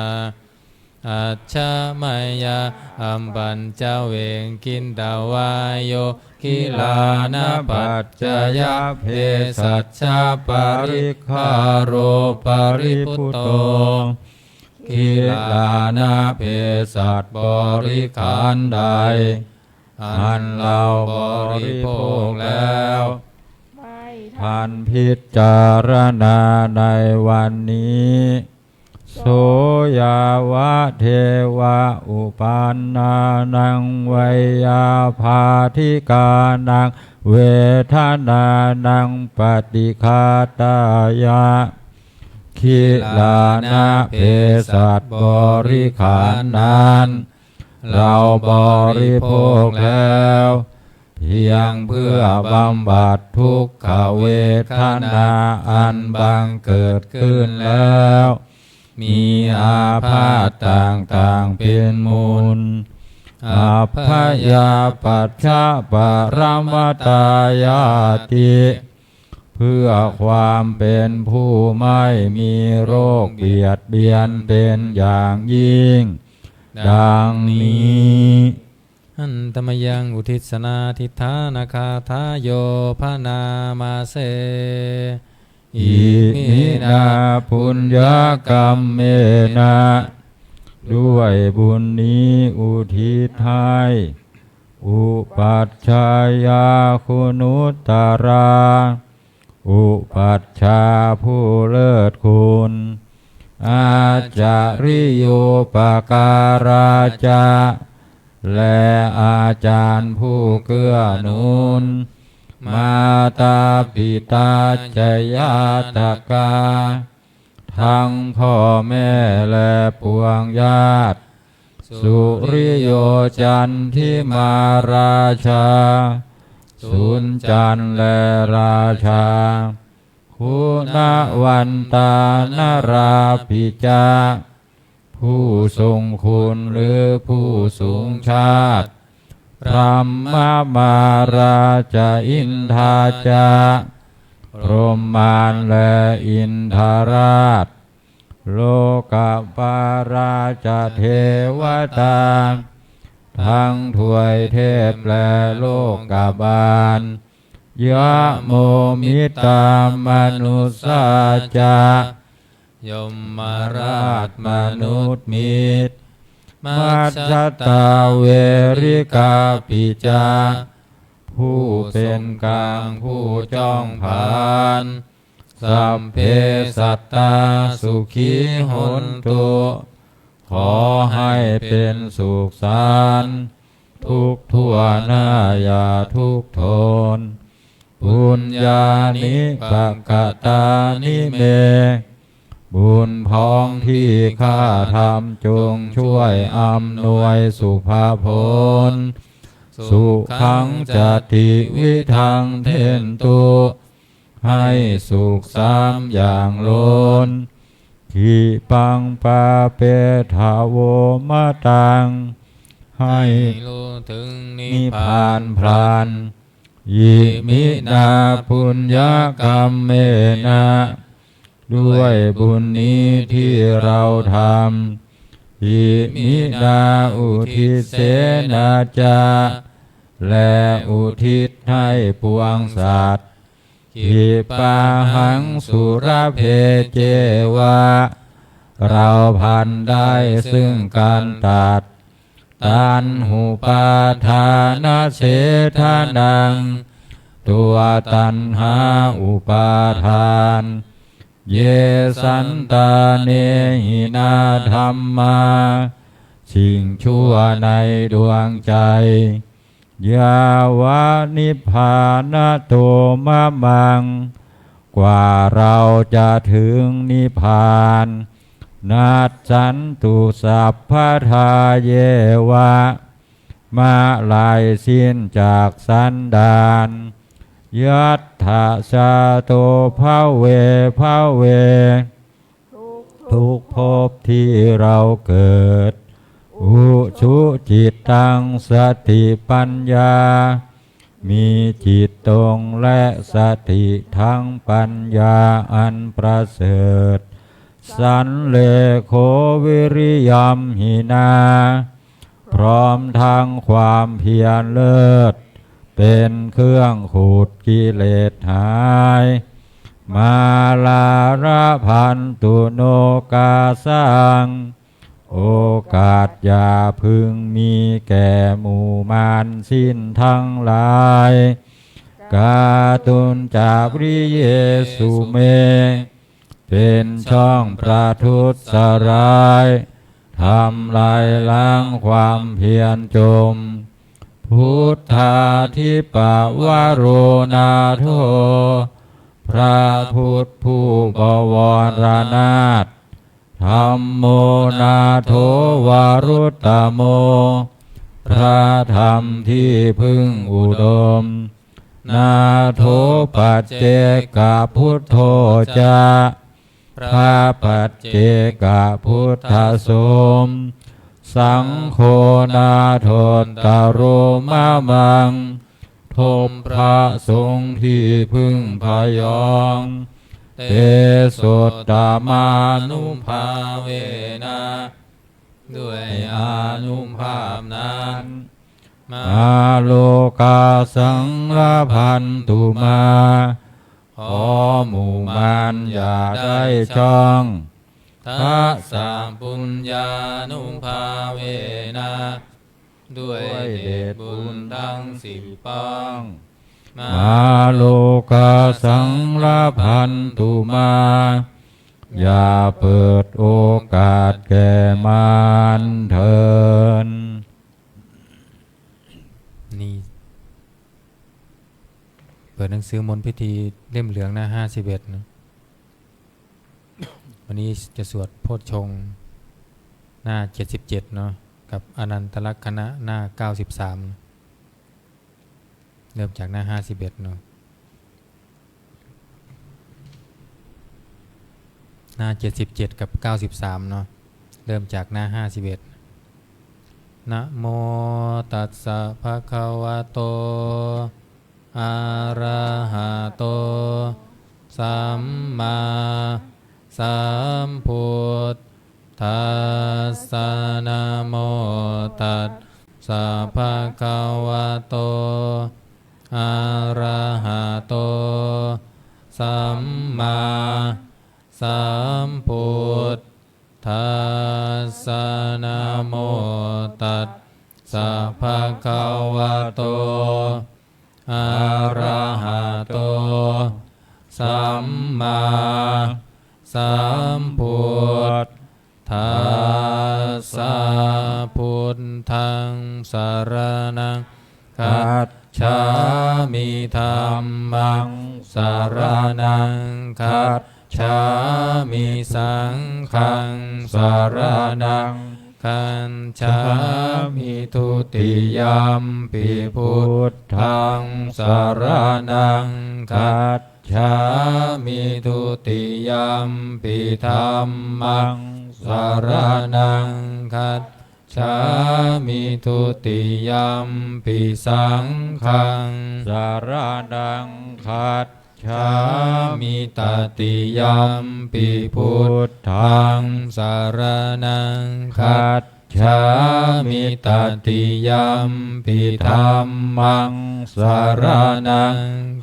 Ajja mayā apaccavekkhitvā yo gilānapaccayabhesajjaparikkhāro paribhutto. กิลานะเภสัชบริขารใด อันเราบริโภคแล้ว ไม่ทันพิจารณาในวันนี้ So yāvadeva uppannānaṃ veyyābādhikānaṃ vedanānaṃ paṭighātāya. กิลานะเภสัชบริขารนั้น เราบริโภคแล้ว เพียงเพื่อบำบัดทุกขเวทนาอันบังเกิดขึ้นแล้ว มีอาพาธต่างๆเป็นมูล Abyāpajjhaparamatāyāti. เพื่อความเป็นผู้ไม่มีโรคเบียดเบียนเป็นอย่างยิ่ง ดังนี้ Handa mayaṃ uddissanādhiṭṭhānagāthāyo bhaṇāma se. Iminā puññakammena. ด้วยบุญนี้อุทิศให้ Upajjhāyā guṇuttarā. อุปัชฌาย์ผู้เลิศคุณ Ācariyūpakārā ca. และอาจารย์ผู้เกื้อหนุน Mātā pitā ca ñātakā. ทั้งพ่อแม่และปวงญาติ Suriyo candimā rājā. สุนจันทร์และราชา Guṇavantā narāpi ca. ผู้ทรงคุณหรือผู้สูงชาติ Brahmamārā ca indā ca. พรหมมารและอินทราช Lokapālā ca devatā. ทั้งทวยเทพและโลกบาล Yamo mittā manussā ca. ยมราชมนุษย์มิตร Majjhattā verikāpi ca. ผู้เป็นกลางผู้จ้องผลาญ Sabbe sattā sukhī hontu. ขอให้เป็นสุขสันต์ ทุกข์ทั่วหน้าอย่าทุกข์ทน Puññāni pakatāni me. บุญพ้องที่ข้าทำจงช่วยอำนวยสุภผล สุขัง jatividhaṃ dentu ให้สุขสามอย่างล้น khippam pāpetha vomataṃ ให้รู้ถึงนิพพานพลัน iminā puññakammena ด้วยบุญนี้ที่เราทำ iminā uddissena ca และอุทิศให้ปวงสัตว์ khippāhaṃ sulabhe ceva เราพลันได้ซึ่งการตัด taṇhupādānachedanaṃ ตัวตัณหาอุปาทาน ye santāne hinā dhammā สิ่งชั่วในดวงใจ yāvanibbānato mamaṃ กว่าเราจะถึงนิพพาน nassantu sabbadā yeva เมื่อไรสิ้นจากสันดาน yattha jāto bhave bhave ทุกภพที่เราเกิด ujucittaṃ satipaññā มีจิตตรงและสติทั้งปัญญาอันประเสริฐ sallekho viriyamhinā พร้อมทั้งความเพียรเลิศ เป็นเครื่องขูดกิเลสหาย mālālabhantu nokāsaṃ โอกาสอย่าพึงมีแก่หมู่มารสิ้นทั้งหลาย kātuñca viriyesu me เป็นช่องประทุษร้าย ทำลายล้างความเพียรจม buddhādhipavaro nātho พระพุทธผู้บวรนาถ dhammo nātho varuttamo พระธรรมที่พึ่งอุดม nātho paccekabuddho ca พระปัจเจกพุทธสม saṅgho nāthottaro mamaṃ ทบพระสงฆ์ที่พึ่งพยอง tesottamānubhāvena ด้วยอานุภาพนั้น mārokāsaṃ labhantu mā ขอหมู่มารอย่าได้ช่อง dasapuññānubhāvena ด้วยเดชบุญทั้งสิบปอง mārokāsaṃ labhantu mā อย่าเปิดโอกาสแก่มารเถิด นี่ เปิดหนังสือมนต์พิธีเล่มเหลืองหน้าห้าสิบเอ็ดนะ วันนี้จะสวดโพชฌงค์หน้าเจ็ดสิบเจ็ดเนาะ กับอนันตลักขณะหน้าเก้าสิบสาม เริ่มจากหน้าห้าสิบเอ็ดเนาะ หน้าเจ็ดสิบเจ็ดกับเก้าสิบสามเนาะ เริ่มจากหน้าห้าสิบเอ็ด Namo tassa bhagavato arahato sammāsambuddhassa. Namo tassa bhagavato arahato sammāsambuddhassa. Namo tassa bhagavato arahato sammāsambuddhassa. Buddhaṃ saraṇaṃ gacchāmi. Dhammaṃ saraṇaṃ gacchāmi. gacchāmi. Saṅghaṃ saraṇaṃ gacchāmi. Dutiyampi buddhaṃ saraṇaṃ gacchāmi. Dutiyampi dhammaṃ saraṇaṃ gacchāmi. Dutiyampi saṅghaṃ saraṇaṃ gacchāmi. Tatiyampi buddhaṃ saraṇaṃ gacchāmi. Tatiyampi dhammaṃ saraṇaṃ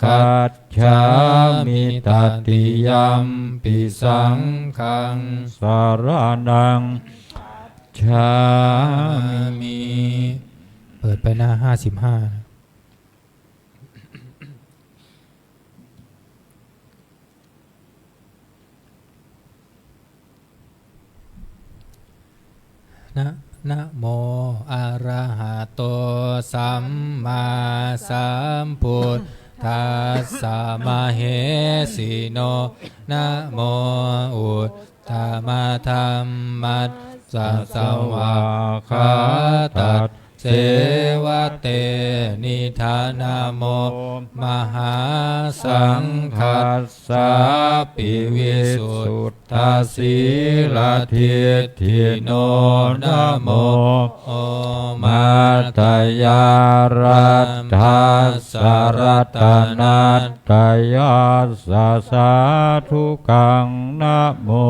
gacchāmi. Tatiyampi saṅghaṃ saraṇaṃ gacchāmi. เปิดไปหน้า ห้าสิบห้า นะ namo arahato sammāsambuddhassa mahesino. Namo uttamadhammassa svākkhātasseva tenidha. Namo mahāsaṅghassāpi visuddhasīladiṭṭhino. Namo omātyāraddhassa ratanattayassa sādhukaṃ. Namo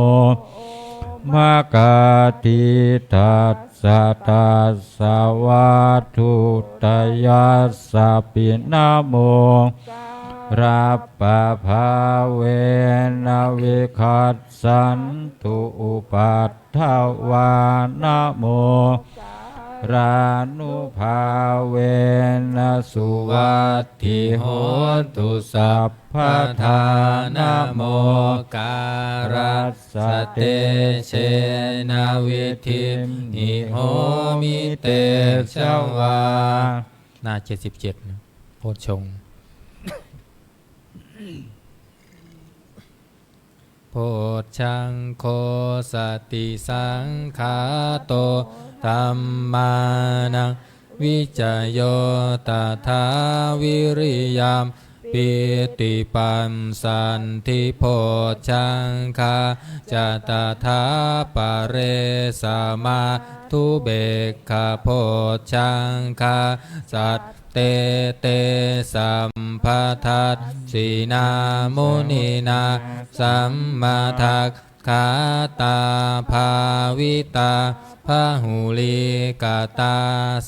omakātītassa tassa vatthuttayassapi. Namo arappabhāvena vigacchantu upaddavā. Namo ārānubhāvena suvatthi hotu sabbadā. Namo kārassa tejena vidhimhi homi tejavā. หน้า เจ็ดสิบเจ็ด นะ โพชฌงค์ Bojjhaṅgo satisaṅkhāto dhammānaṃ vicayo tathā viriyampīti passaddhi bojjhaṅgā ca tathāpare samādhupekkhabojjhaṅgā sattete sabbadassinā muninā sammadakkhātā bhāvitā bahulīkatā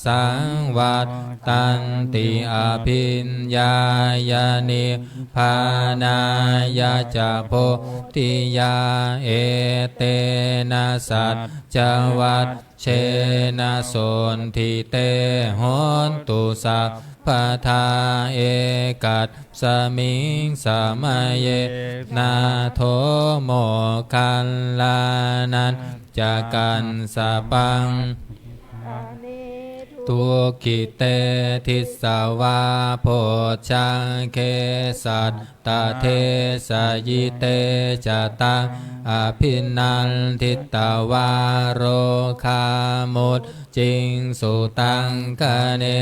saṃvattanti abhiññāya nibbānāya ca bodhiyā. Etena saccavaj jena sotthi te hotu sabbadā. Ekasmiṃ samaye nātho moggallānañca kassapaṃ dukkhitte disvā bojjhaṅge satta desayi. Te ca taṃ abhinanditvā rogā mucciṃsu taṅkhaṇe.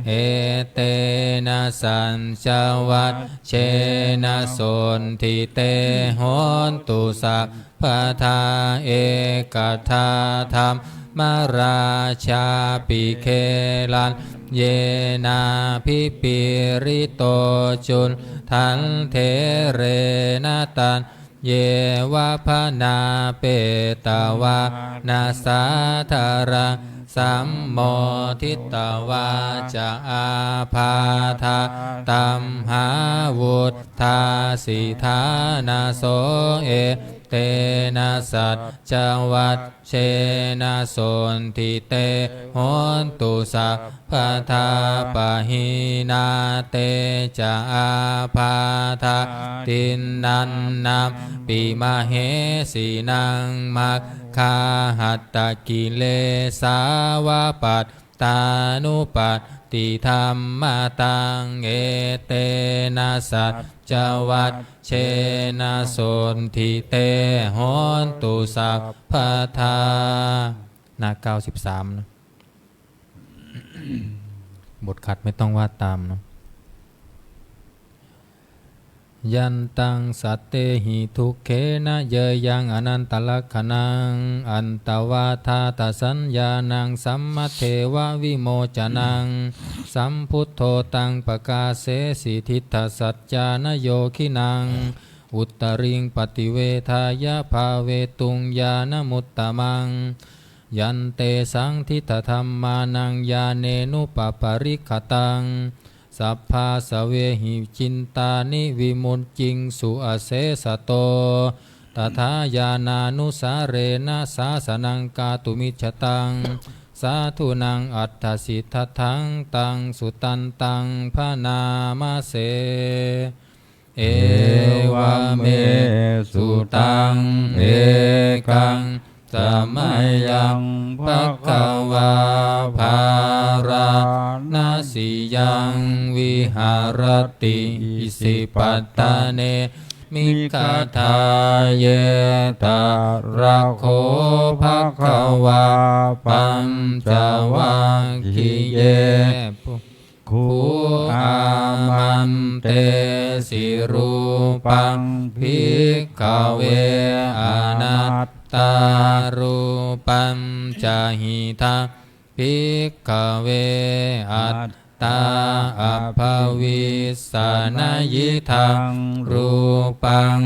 Etena saccavajjena sotthi te hotu sabbadā. Ekadā dhammarājāpi gelaññenābhipīḷito cundattherena taññeva bhaṇāpetvāna sādaraṃ sammoditvā ca ābādhā tamhā vuṭṭhāsi ṭhānaso. Etena saccavajjena sotthi te hotu sabbadā. Pahīnā te ca ābādhā tiṇṇannampi mahesinaṃ maggāhatakilesā va pat tānuppattidhammataṃ, etena saccavajjena sotthi te hontu sabbadā. หน้า เก้าสิบสาม นะ บทขัดไม่ต้องวาดตามเนาะ Yantaṃ sattehi dukkhena yāyaṃ anantalakkhaṇaṃ, antvādātasaññāṇaṃ sammadeva vimocanaṃ, sambuddho taṃ pakāsesi diṭṭhasaccāna yogīnaṃ, uttariṃ paṭivedhāya bhāvetuṃ ñāṇamuttamaṃ. Yantesaṃ diṭṭhadhammānaṃ ñāṇenupaparikkhataṃ, sabbāsavehi cittāni vimucciṃsu asesato. Tathā ñāṇānusārena sāsanaṃ kātumiccataṃ, sādhūnaṃ atthāsi tatthaṃ, taṃ sutantaṃ bhaṇāma se. Evaṃ me sutaṃ. Ekaṃ samayaṃ bhagavā bārāṇasiyaṃ viharati isipatane migadāye. Tatra kho bhagavā pañcavaggiye khu āmantesi: Rūpaṃ bhikkhave anattā, rūpañca hidaṃ bhikkhave attā abhavissa, na hidaṃ rūpaṃ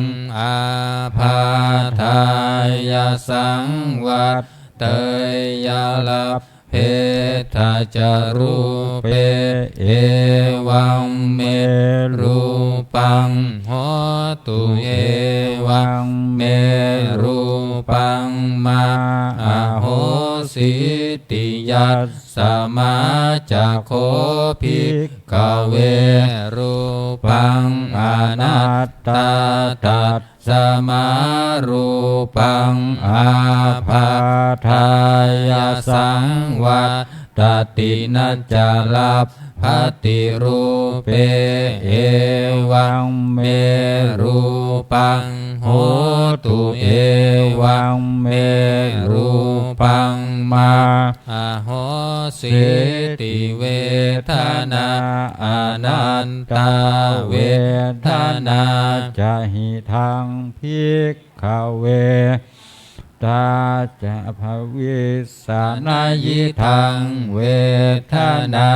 ābādhāya saṃvatteyya lab bhetha ca rūpe, evaṃ me rūpaṃ hotu, evaṃ me rūpaṃ mā ahosīti. Yasmā ca kho bhikkhave rūpaṃ anattā, tas smā rūpaṃ ābādhāya saṃvattati, na ca labbhati rūpe, evaṃ me rūpaṃ hotu, evaṃ me rūpaṃ mā ahosīti. Vedanā anattā, vedanā ca hidaṃ bhikkhave attā ca abhavissa, na hidaṃ vedanā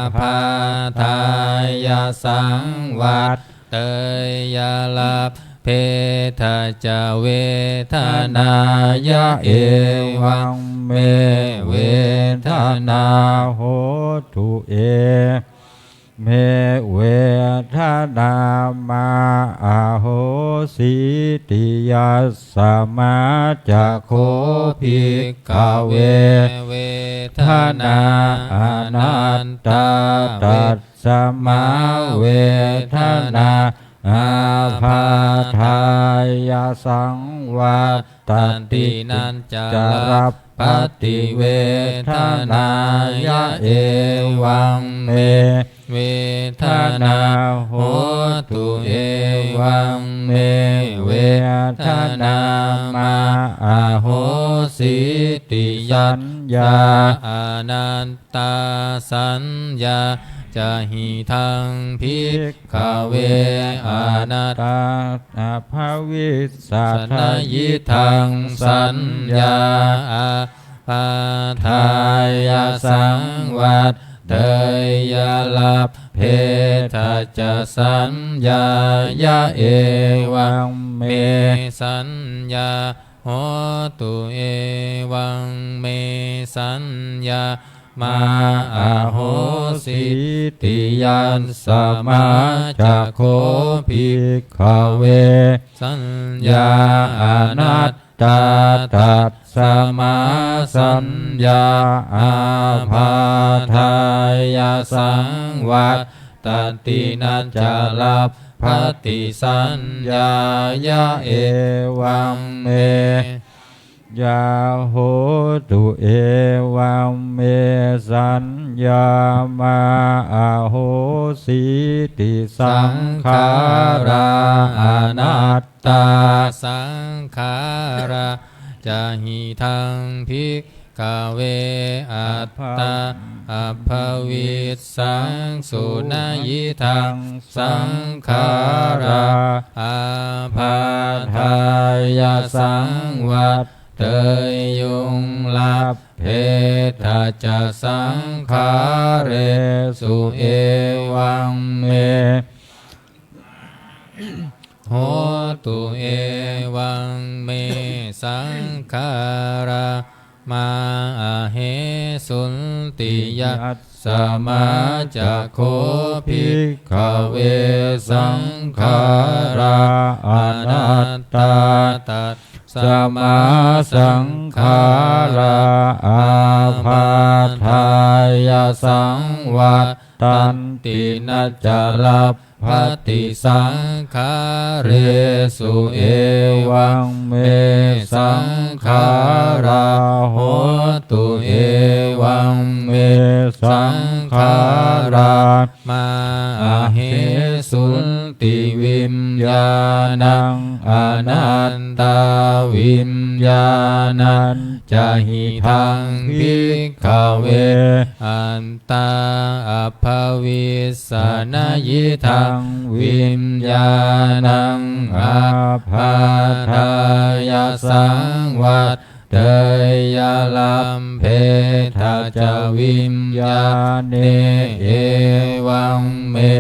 ābādhāya saṃvatteyya labbhetha ca vedanāya, evaṃ me vedanā hotu, e me vedanā mā ahosīti. Yasmā ca kho bhikkhave vedanā anattā, tas smā vedanā ābādhāya saṃvattati, na ca labbhati vedanāya, evaṃ me vedanā hotu, evaṃ me vedanā mā ahosīti. Saññā anat tā, saññā ca hidaṃ bhikkhave anattā, abhavissa, na hidaṃ saññā ābādhāya saṃvatteyya labbhetha ca saññāya, evaṃ me saññā hotu, evaṃ me saññā mā ahosīti. Yasmā ca kho bhikkhave saññā anattā, tas smā saññā ābādhāya saṃvattati, na ca labbhati saññāya, evaṃ me yā hotu, evaṃ me saññā mā ahosīti. Saṅkhārā anattā. Saṅkhārā ca hidaṃ bhikkhave attā abhavissaṃsu, na idaṃ saṅkhārā ābādhāya saṃvatteyuṃ. Labbhetha ca saṅkhāresu evaṃ me hotu, evaṃ me saṅkhārā mā ahesunti. Yasmā ca kho bhikkhave saṅkhārā anattā, tasmā saṅkhārā ābādhāya saṃvattanti, na ca lab bhati saṅkhāresu evaṃ me saṅkhārā hotu, evaṃ me saṅkhārā mā ahesunti. Viññāṇaṃ anattā, viññāṇañca hidaṃ bhikkhave attā abhavissa, na idaṃ viññāṇaṃ ābādhāya saṃvatteyya. Labbhetha ca viññāṇe evaṃ me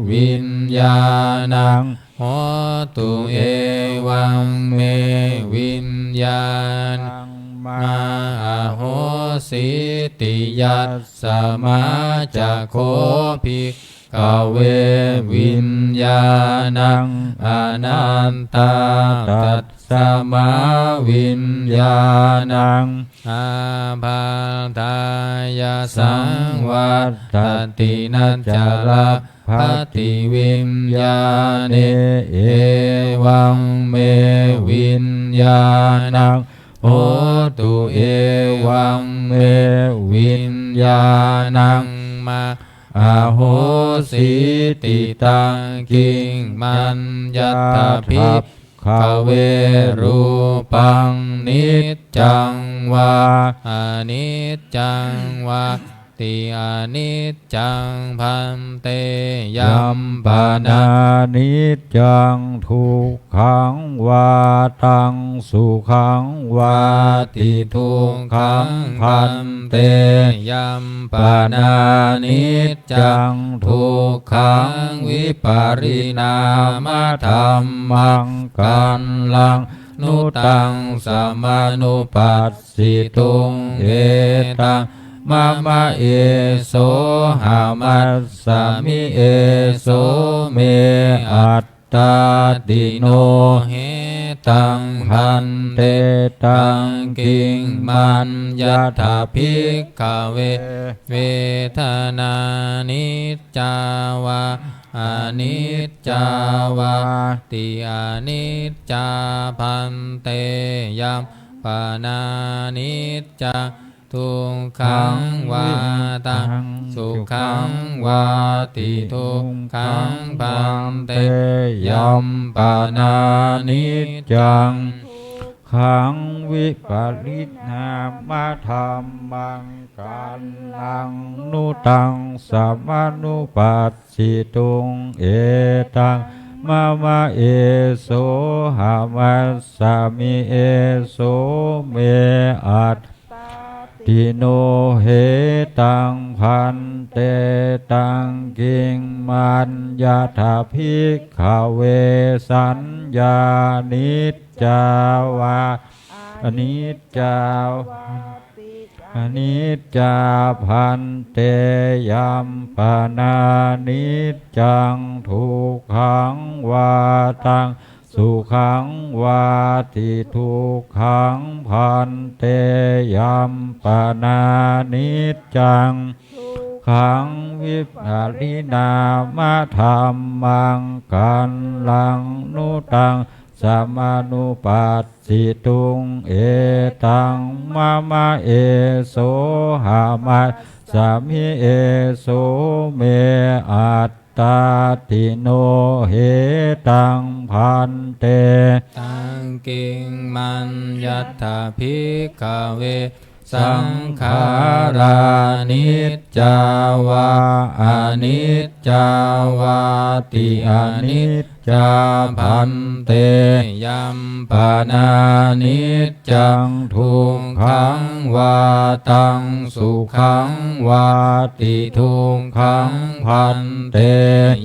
viññāṇaṃ hotu, evaṃ me viññāṇaṃ mā ahosīti. Yasmā ca kho bhikkhave viññāṇaṃ anattā, tasmā viññāṇaṃ ābādhāya saṃvattati, na ca lab bhati viññāṇe evaṃ me viññāṇaṃ hotu, evaṃ me viññāṇaṃ mā ahosīti. Taṃ kiṃ maññatha bhik khave rūpaṃ niccaṃ vā aniccaṃ vāti? Aniccaṃ bhante. Yampanāniccaṃ dukkhaṃ vā taṃ sukhaṃ vāti? Dukkhaṃ bhante. Yampanānic caṃ dukkhaṃ vipariṇāmadhammaṃ kallaṃ nu taṃ samanupassituṃ, etaṃ mama esohamasmi, eso me at tāti. No hetaṃ bhante. Taṃ kiṃ maññatha bhikkhave vedanā niccā vā aniccā vāti? Aniccā bhante. Yampanāniccaṃ dukkhaṃ vā taṃ sukhaṃ vāti? Dukkhaṃ bhante. Yampanāniccaṃ dukkhaṃ vipariṇāmadhammaṃ kallaṃ nu taṃ samanupassituṃ, etaṃ mama esohamasmi, eso me at tāti. No hetaṃ bhante. Taṃ kiṃ maññatha bhikkhave saññā niccā vā aniccā vāti? Aniccā bhante. Yampanāniccaṃ dukkhaṃ vā taṃ sukhaṃ vāti? Dukkhaṃ bhante. Yampanāniccaṃ dukkhaṃ vipariṇāmadhammaṃ kallaṃ nu taṃ samanupassituṃ. Etaṃ mama, esohamasmi, eso me attāti. No hetaṃ, bhante. Taṃ kiṃ maññatha, bhikkhave, saṅkhārā niccā vā aniccā vāti? Aniccā, bhante. Yampanāniccaṃ, dukkhaṃ vā taṃ sukhaṃ vāti? Dukkhaṃ, bhante.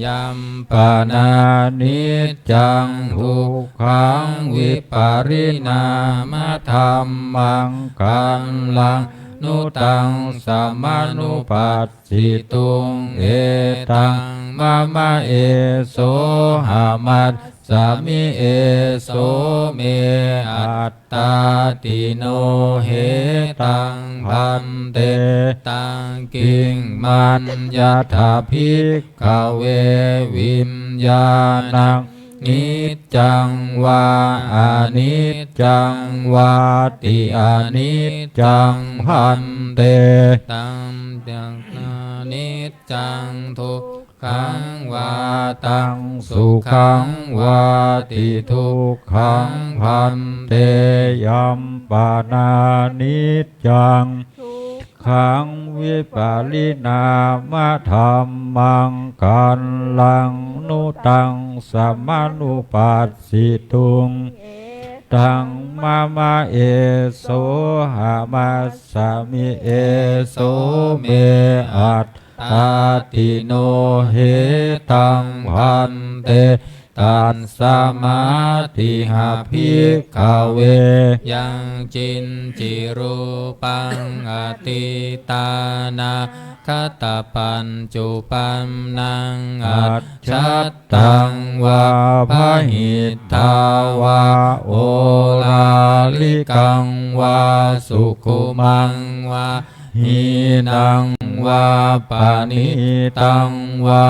Yampanāniccaṃ, dukkhaṃ vipariṇāmadhammaṃ, kallaṃ nu taṃ samanupassituṃ. Etaṃ mama, esohamasmi, eso me attāti. No hetaṃ, bhante. Taṃ kiṃ maññatha, bhikkhave, viññāṇaṃ niccaṃ vā aniccaṃ vāti? Aniccaṃ, bhante. Yampanāniccaṃ, dukkhaṃ vā taṃ sukhaṃ vāti? Dukkhaṃ, bhante. Yampanāniccaṃ, dukkhaṃ vipariṇāmadhammaṃ, kallaṃ nu taṃ samanupassituṃ. Etaṃ mama, esohamasmi, eso me attāti. No hetaṃ, bhante. Tasmā tiha, bhikkhave, yaṅkiñci rūpaṃ atītānāgatapaccuppannāṃ ajjhattaṃ vā bahiddhā vā oḷārikaṃ vā sukhumaṃ vā hīnaṃ vā paṇītaṃ vā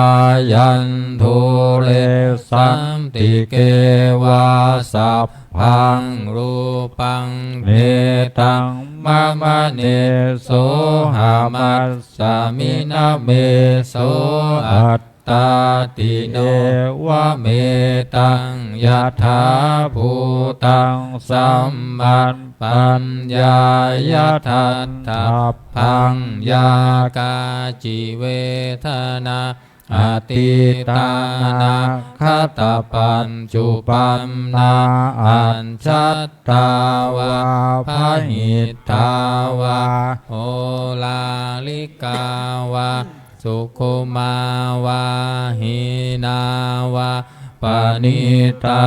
yandūre santike vā sabbaṃ rūpaṃ netaṃ mama nesohamasmi na meso attāti. Evametaṃ yathābhūtaṃ sammapaññāya daṭṭhabbaṃ. Yā kāci vedanā atītānāgatapaccuppannaajjhattā vā bahiddhā vā oḷārikā vā sukkhumā vā hīnā vā paṇītā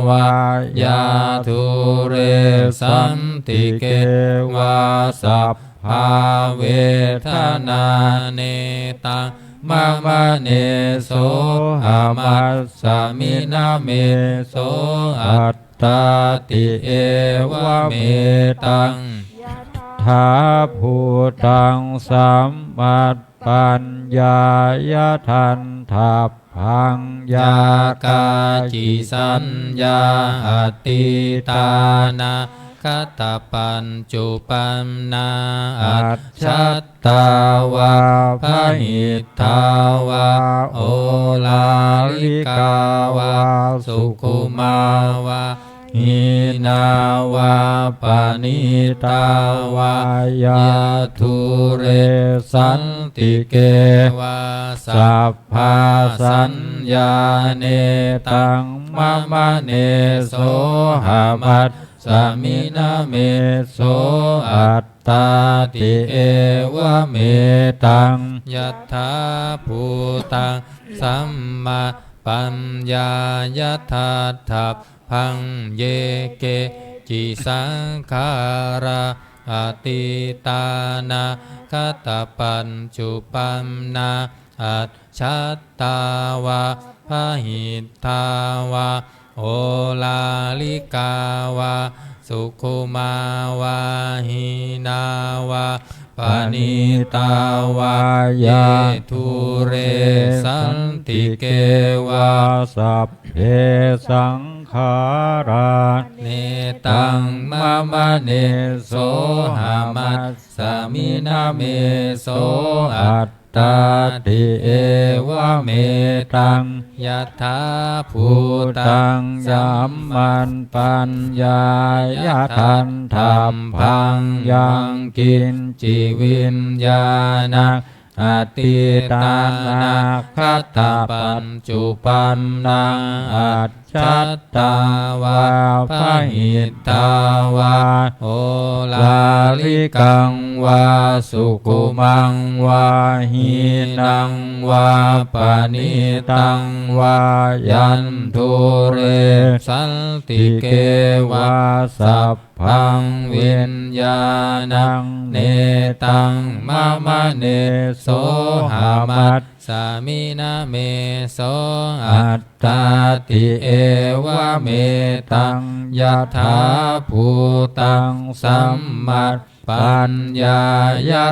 vā yā dūre santike vā sabbā vedanā netaṃ mama nesohamasmi na meso attāti. Evametaṃ yathābhūtaṃ sammapaññāya daṭṭhabbaṃ. Yā kāci saññā atītānāgatapaccuppannaajjhat tā vā bahiddhā vā oḷārikā vā sukkhumā vā hīnā vā paṇītā vā yā dūre santike vā sabbā saññā netaṃ mama nesohamasmi na meso attāti. Evametaṃ yathābhūtaṃ sammapaññāya daṭṭhabbaṃ. Ye keci saṅkhārā atītānāgatapaccuppannā ajjhat tā vā bahiddhā vā oḷārikā vā sukkhumā vā hīnā vā paṇītā vā ye dūre santike vā sabbe saṅ saṅkhārā netaṃ mamaṃ nesohamasmi na meso attāti. Evametaṃ yathābhūtaṃ sammapaññāya daṭṭhabbaṃ yaṅkiñci viññāṇaṃ atītānāgatapaccuppannaṃ ajjhattā vā bahiddhā vā oḷārikaṃ vā sukhumaṃ vā hīnaṃ vā paṇītaṃ vā yandūre santike vā sab baṃ viññāṇaṃ netaṃ mamaṃ nesohamasmi na meso attāti. Evametaṃ yathābhūtaṃ sammapaññāya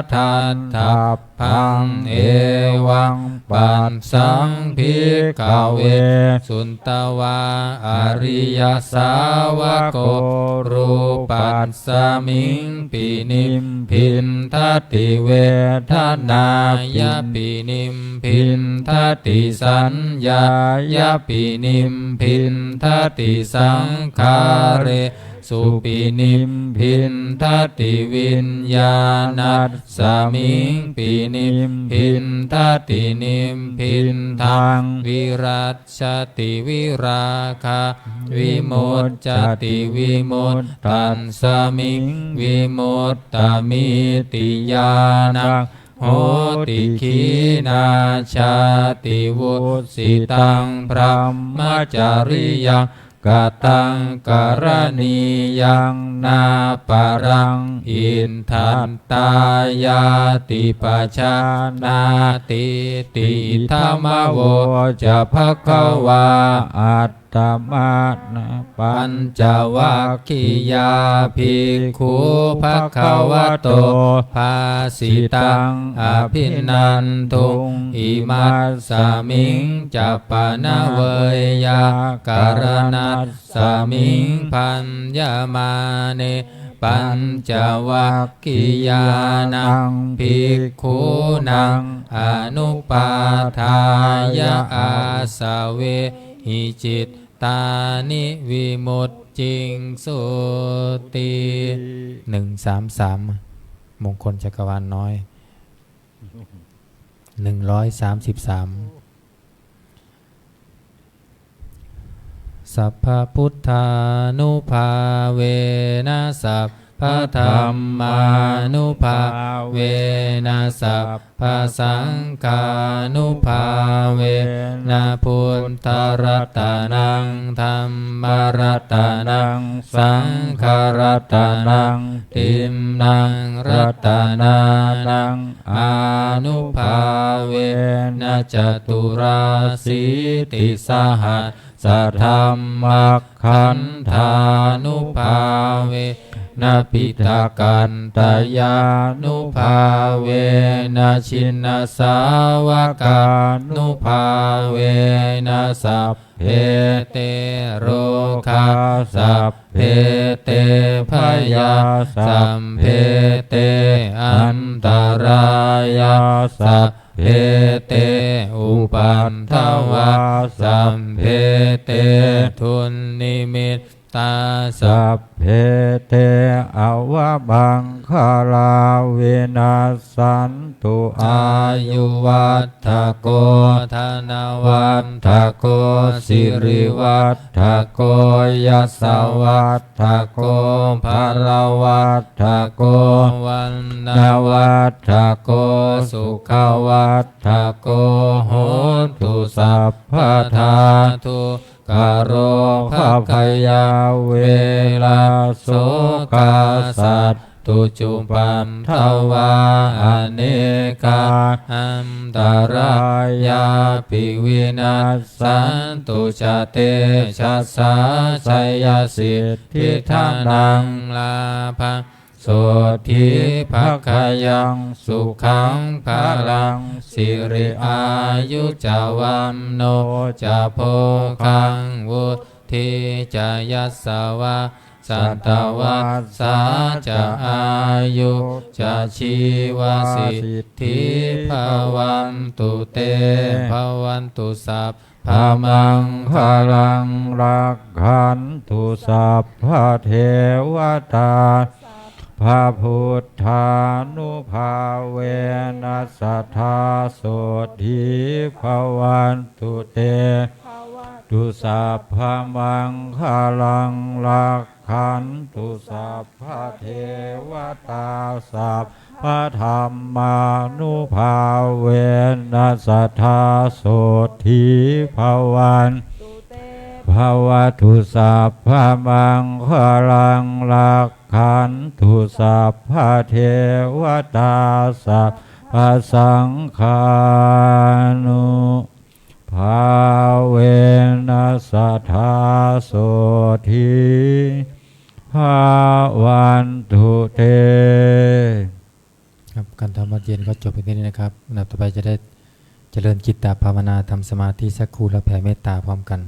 daṭṭhab baṃ. Evaṃ passaṃ bhikkhave sutvā ariyasāvako rūpasmiṃ pinibbindati vedanāyapi nibbindati saññāyapi nibbindati saṅkhāre supi nibbindati viññāṇasmiṃ pinibbindati nibbindaṃ virajjati virāgā vimuccati vimuttasmiṃ vimuttamiti ñāṇaṃ hoti. Khīṇā jāti vussitaṃ brahmacariyaṃ kataṃ karaṇīyaṃ nāparaṃ itthattāyāti pajānātīti. Idamavoca bhagavā. Attamanā pañcavaggiyā bhikkhū bhagavato bhāsitaṃ abhinanduṃ. Imasmiñca pana veyyākaraṇasmiṃ bhaññamāne pañcavaggiyānaṃ bhikkhūnaṃ anupādāya āsavehi cittāni vimucciṃsūti. หนึ่งสามสาม มงคลจักรวาลน้อย หนึ่งร้อยสามสิบสาม Sabbabuddhānubhāvena sabbadhammānubhāvena sabbasaṅghānubhāvena buddharatanaṃ dhammaratanaṃ saṅgharatanaṃ tiṇṇaṃ ratanānaṃ ānubhāvena caturāsītisahassadhammakkhandhānubhāvena piṭakattayānubhāvena jinasāvakānubhāvena sab be te rogā sabbe te bhayā sabbe te antarāyā sabbe te upaddavā sabbe te dunnimittā sabbe te avamaṅgalā vinas santu. Āyuvaḍḍhako dhanavaḍḍhako sirivaḍḍhako yasavaḍḍhako balavaḍḍhako vaṇṇavaḍḍhako sukhavaḍḍhako hotu sabbadā. Du kkharogabhayā verā sokā sattu cupaddavā anekā antarāyāpi vinassantu ca tejasā. Jayasiddhi dhanaṃ lābhaṃ sotthi bhāgyaṃ sukhaṃ balaṃ siri āyu ca vaṇṇo ca bhogaṃ vuḍ ca yasavā satavassā ca āyū ca jīvasiddhī bhavantu te. Bhavatu sabbamaṅgalaṃ, rakkhantu sabbadevatā, sabbabuddhānubhāvena sadā sotthī bhavantu te. Bhavatu sabbamaṅgalaṃ, rakkhantu sabbadevatā, sabbadhammānubhāvena sadā sotthī bhavan. Bhavatu sabbamaṅgalaṃ, rakkhantu sabbadevatā, sabbasaṅghānubhāvena sadā sotthī bhavantu te. ครับ การทำวัตรเย็นก็จบเพียงเท่านี้นะครับ อันดับต่อไปจะได้เจริญจิตตภาวนา ทำสมาธิสักครู่ แล้วแผ่เมตตาพร้อมกัน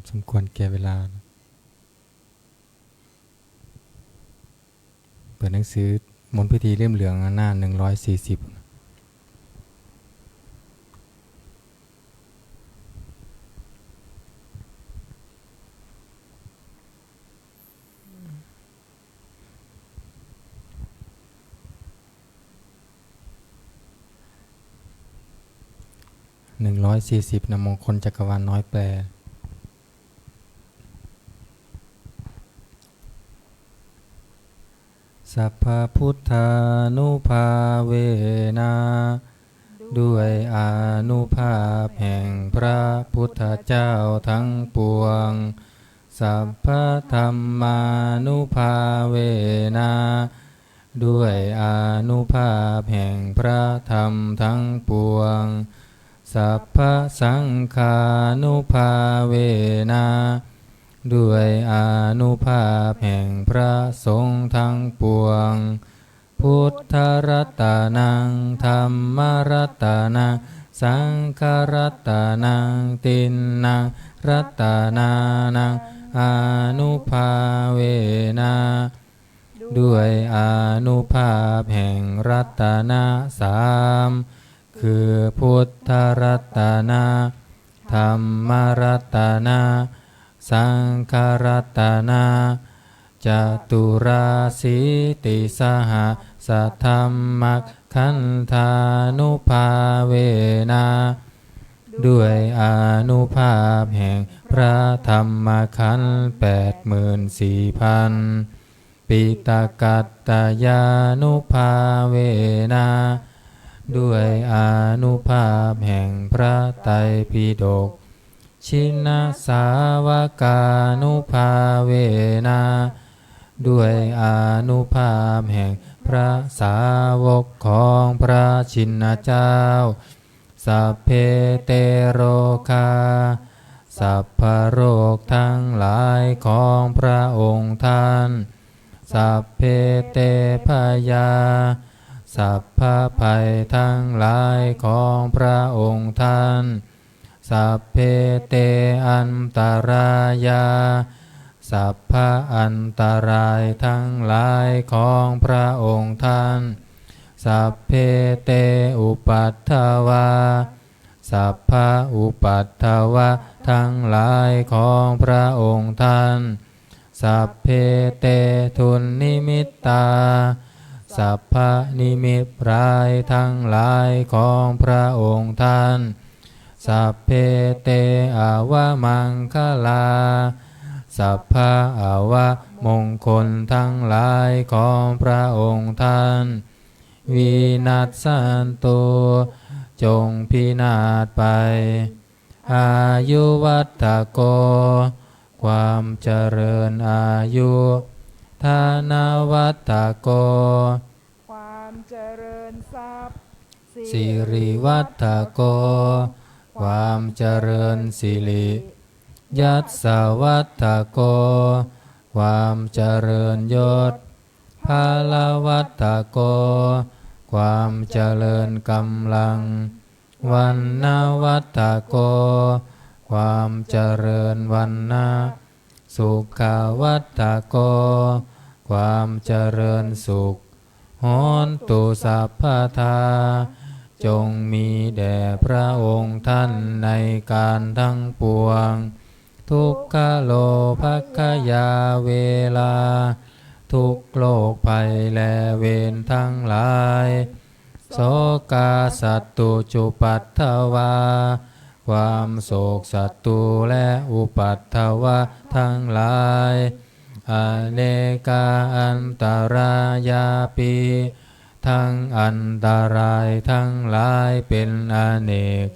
สมควรแก่เวลา เปิดหนังสือมนต์พิธีเล่มเหลืองหน้าหนึ่งร้อยสี่สิบ หนึ่งร้อยสี่สิบ นะ มงคลจักรวาลน้อยแปล Sabbabuddhānubhāvena ด้วยอานุภาพแห่งพระพุทธเจ้าทั้งปวง Sabbadhammānubhāvena ด้วยอานุภาพแห่งพระธรรมทั้งปวง Sabbasaṅghānubhāvena ด้วยอานุภาพแห่งพระสงฆ์ทั้งปวง Buddharatanaṃ dhammaratanaṃ saṅgharatanaṃ tiṇṇaṃ ratanānaṃ ānubhāvena ด้วยอานุภาพแห่งรัตนะสาม คือพุทธรัตนะ ธรรมรัตนะ สังฆรัตนะ caturāsītisahassadhammakkhandhānubhāvena ด้วยอานุภาพแห่งพระธรรมขันธ์แปดหมื่นสี่พัน Piṭakattayānubhāvena ด้วยอานุภาพแห่งพระไตรปิฎก Jinasāvakānubhāvena ด้วยอานุภาพแห่งพระสาวกของพระชินเจ้า Sabbe te rogā สัพพโรคทั้งหลายของพระองค์ท่าน Sabbe te bhayā สัพพภัยทั้งหลายของพระองค์ท่าน Sabbe te antarāyā สัพพอันตรายทั้งหลายของพระองค์ท่าน Sabbe te upaddavā สัพพอุปัทวะทั้งหลายของพระองค์ท่าน Sabbe te dunnimittā สัพพนิมิตร้ายทั้งหลายของพระองค์ท่าน Sabbe te avamaṅgalā สัพพอวมงคลทั้งหลายของพระองค์ท่าน Vinassantu จงพินาศไป Āyuvaḍḍhako ความเจริญอายุ Dhanavaḍḍhako ความเจริญทรัพย์ Sirivaḍḍhako ความเจริญสิริ Yasavaḍḍhako ความเจริญยศ Balavaḍḍhako ความเจริญกำลัง Vaṇṇavaḍḍhako ความเจริญวรรณะ Sukhavaḍḍhako ความเจริญสุข Hontu sabbadā จงมีแด่พระองค์ท่านในการทั้งปวง Dukkharogabhayā verā ทุกข์โรคภัยและเวรทั้งหลาย Sokā sattu cupaddavā ความโศกศัตรูและอุปัทวะทั้งหลาย Anekā antarāyāpi ทั้งอันตรายทั้งหลายเป็นอเนก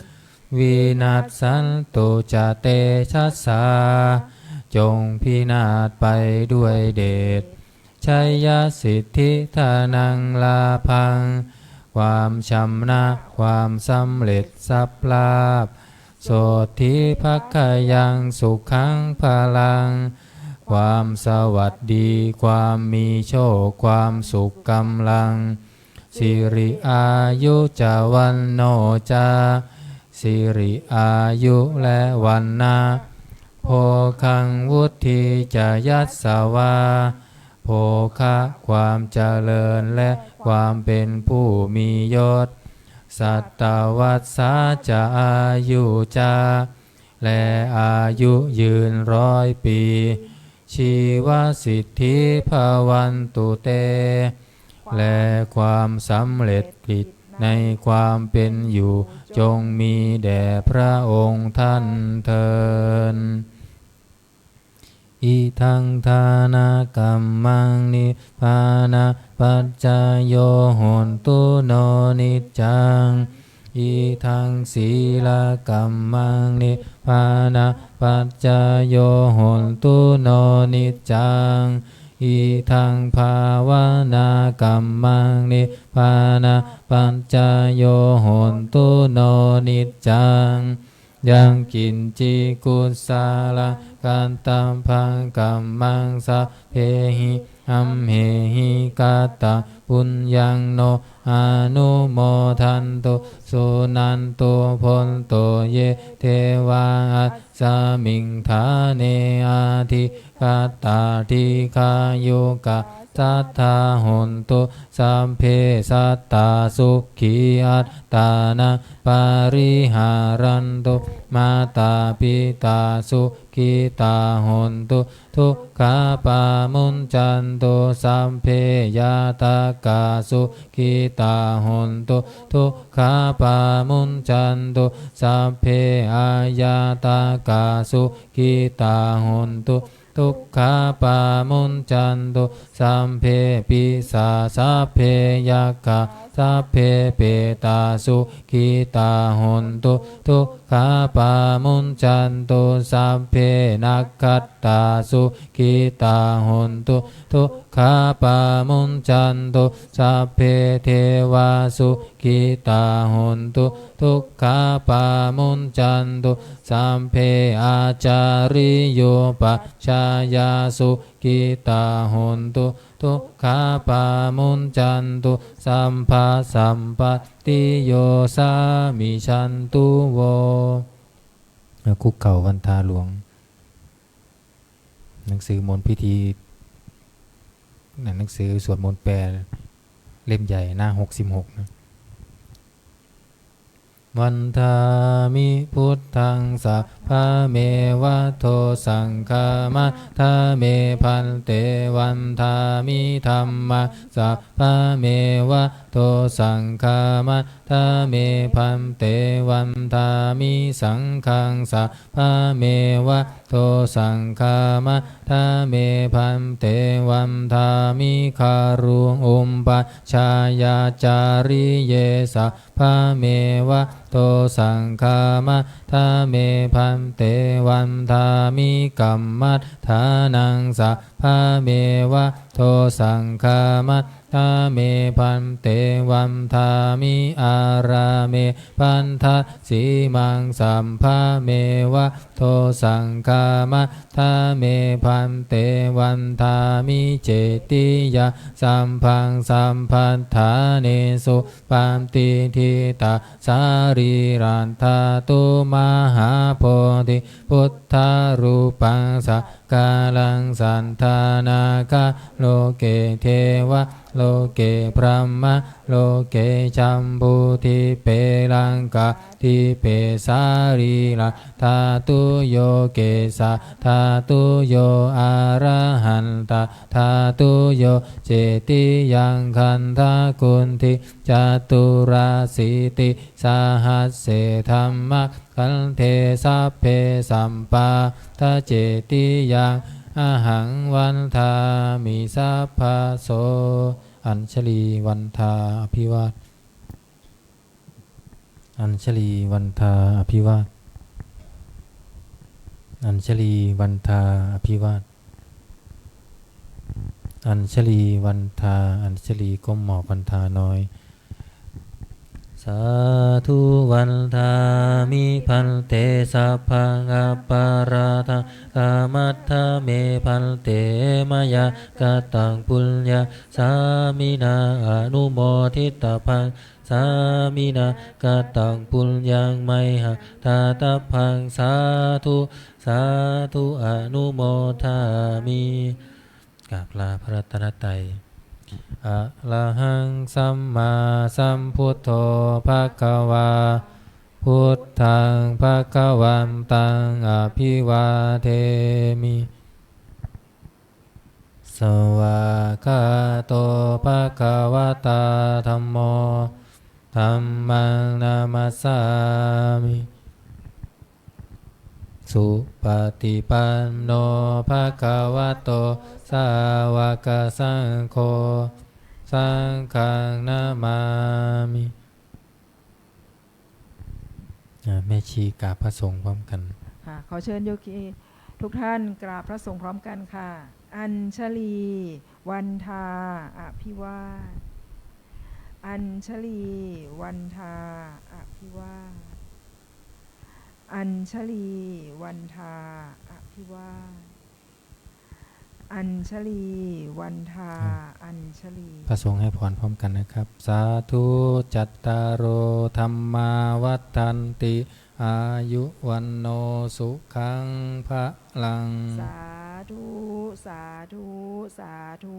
Vinassantu ca tejasā จงพินาศไปด้วยเดช Jayasiddhi dhanaṃ lābhaṃ ความชำนะ ความสำเร็จทรัพย์ลาภ Sotthi bhāgyaṃ sukhaṃ balaṃ ความสวัสดี ความมีโชค ความสุข กำลัง Siri āyu ca vaṇṇo ca สิริอายุและวรรณะ bhogaṃ vuḍḍhī ca yasavā, โภคะ ความเจริญและความเป็นผู้มียศ satavassā ca āyū ca และอายุยืนร้อยปี jīvasiddhī bhavantu te และความสำเร็จกิจในความเป็นอยู่จงมีแด่พระองค์ท่านเทอญ Idaṃ dānakammaṃ nibbānapaccayo hotu no niccaṃ. Idaṃ sīlakammaṃ nibbānapaccayo hotu no niccaṃ. Idaṃ bhāvanākammaṃ nibbānapaccayo hotu no niccaṃ. Yaṃ kiñci kusalaṃ kattabbaṃ kammaṃ sabbehi amhehi kattaṃ puññaṃ no anumodantu suṇantu bhonto ye devā asmiṃ ṭhāne adhigatā dīghāyukā sadā hontu sabbe sattā sukhī attānaṃ pariharantu. Mātā pitā sukhitā hontu dukkhā pamuñcantu. Sabbe ñātakā sukhitā hontu dukkhā pamuñcantu. Sabbe aññātakā sukhitā hontu dukkhā pamuñcantu. Sabbe pisā sabbe yakkhā sabbe petā sukhitā hontu dukkhā pamuñcantu. Sabbe nakkhattā sukhitā hontu dukkhā pamuñcantu. Sabbe devā sukhitā hontu dukkhā pamuñcantu. Sabbe ācariyūpajjhāyā sukhitā hontu dukkhā pamuñcantu. Sabbasampattiyo samijjhantu vo. คุกเข่าวันทาหลวง หนังสือมนต์พิธี หนังสือสวดมนต์แปล เล่มใหญ่หน้าหกสิบหกนะ Vandāmi buddhaṃ sabbameva dosaṃ khamatha me bhante. Vandāmi dhammaṃ sabbameva dosaṃ khamatha me bhante. Vandāmi saṅghaṃ sabbameva dosaṃ khamatha me bhante. Vandāmi guruṃ upajjhāyācariye sabbameva dosaṃ khamatha me bhante. Vandāmi kammaṭṭhānaṃ sabbameva dosaṃ khamatha me bhante. Vandāmi ārāme bandhasīmaṃ sabbameva dosaṃ khamatha me bhante. Vandāmi cetiyaṃ sabbaṃ sabbaṭṭhānesu patiṭṭhitā sarīradhātu mahābodhi buddharūpaṃ sakāraṃ sadā nāgā loke devā loke brahmā loke jambudīpe laṅkādīpe sarīradhātuyo kesadhātuyo arahantaṃ dhātuyo cetiyaṃ gandhaguṇḍi caturāsītisahasse dhammakkhandhe sabbe sabbā tacetiyaṃ ahaṃ vandāmi sabbaso. Añjalī vandā abhivād. Añjalī vandā abhivād. Añjalī vandā abhivād. Añjalī vandā, añjalī ก้มหมอบวันทาน้อย Sādhu vandāmi bhante sabbaṃ aparādhaṃ khamatha me bhante mayā kataṃ puññaṃ sāminā anumoditabbaṃ sāminā kataṃ puññaṃ mayhaṃ dātabbaṃ. Sādhu, sādhu, anumodāmi. กราบลาพระรัตนตรัย Arahaṃ sammāsambuddho bhagavā, buddhaṃ bhagavantaṃ abhivādemi. Svākkhāto bhagavatā dhammo, dhammaṃ namassāmi. Supaṭipanno bhagavato sāvakasaṅgho, saṅghaṃ namāmi. อ่า แม่ชีกราบพระสงฆ์พร้อมกัน ค่ะ ขอเชิญโยคีทุกท่านกราบพระสงฆ์พร้อมกันค่ะ Añjalī vandā abhivāda. Añjalī vandā abhivāda. Añjalī vandā abhivāda. Añjalī vandā añjalī. พระสงฆ์ให้พรพร้อมกันนะครับ Sādhu. Cattāro dhammā vaḍḍhanti, āyu vaṇṇo sukhaṃ balaṃ. Sādhu, sādhu, sādhu.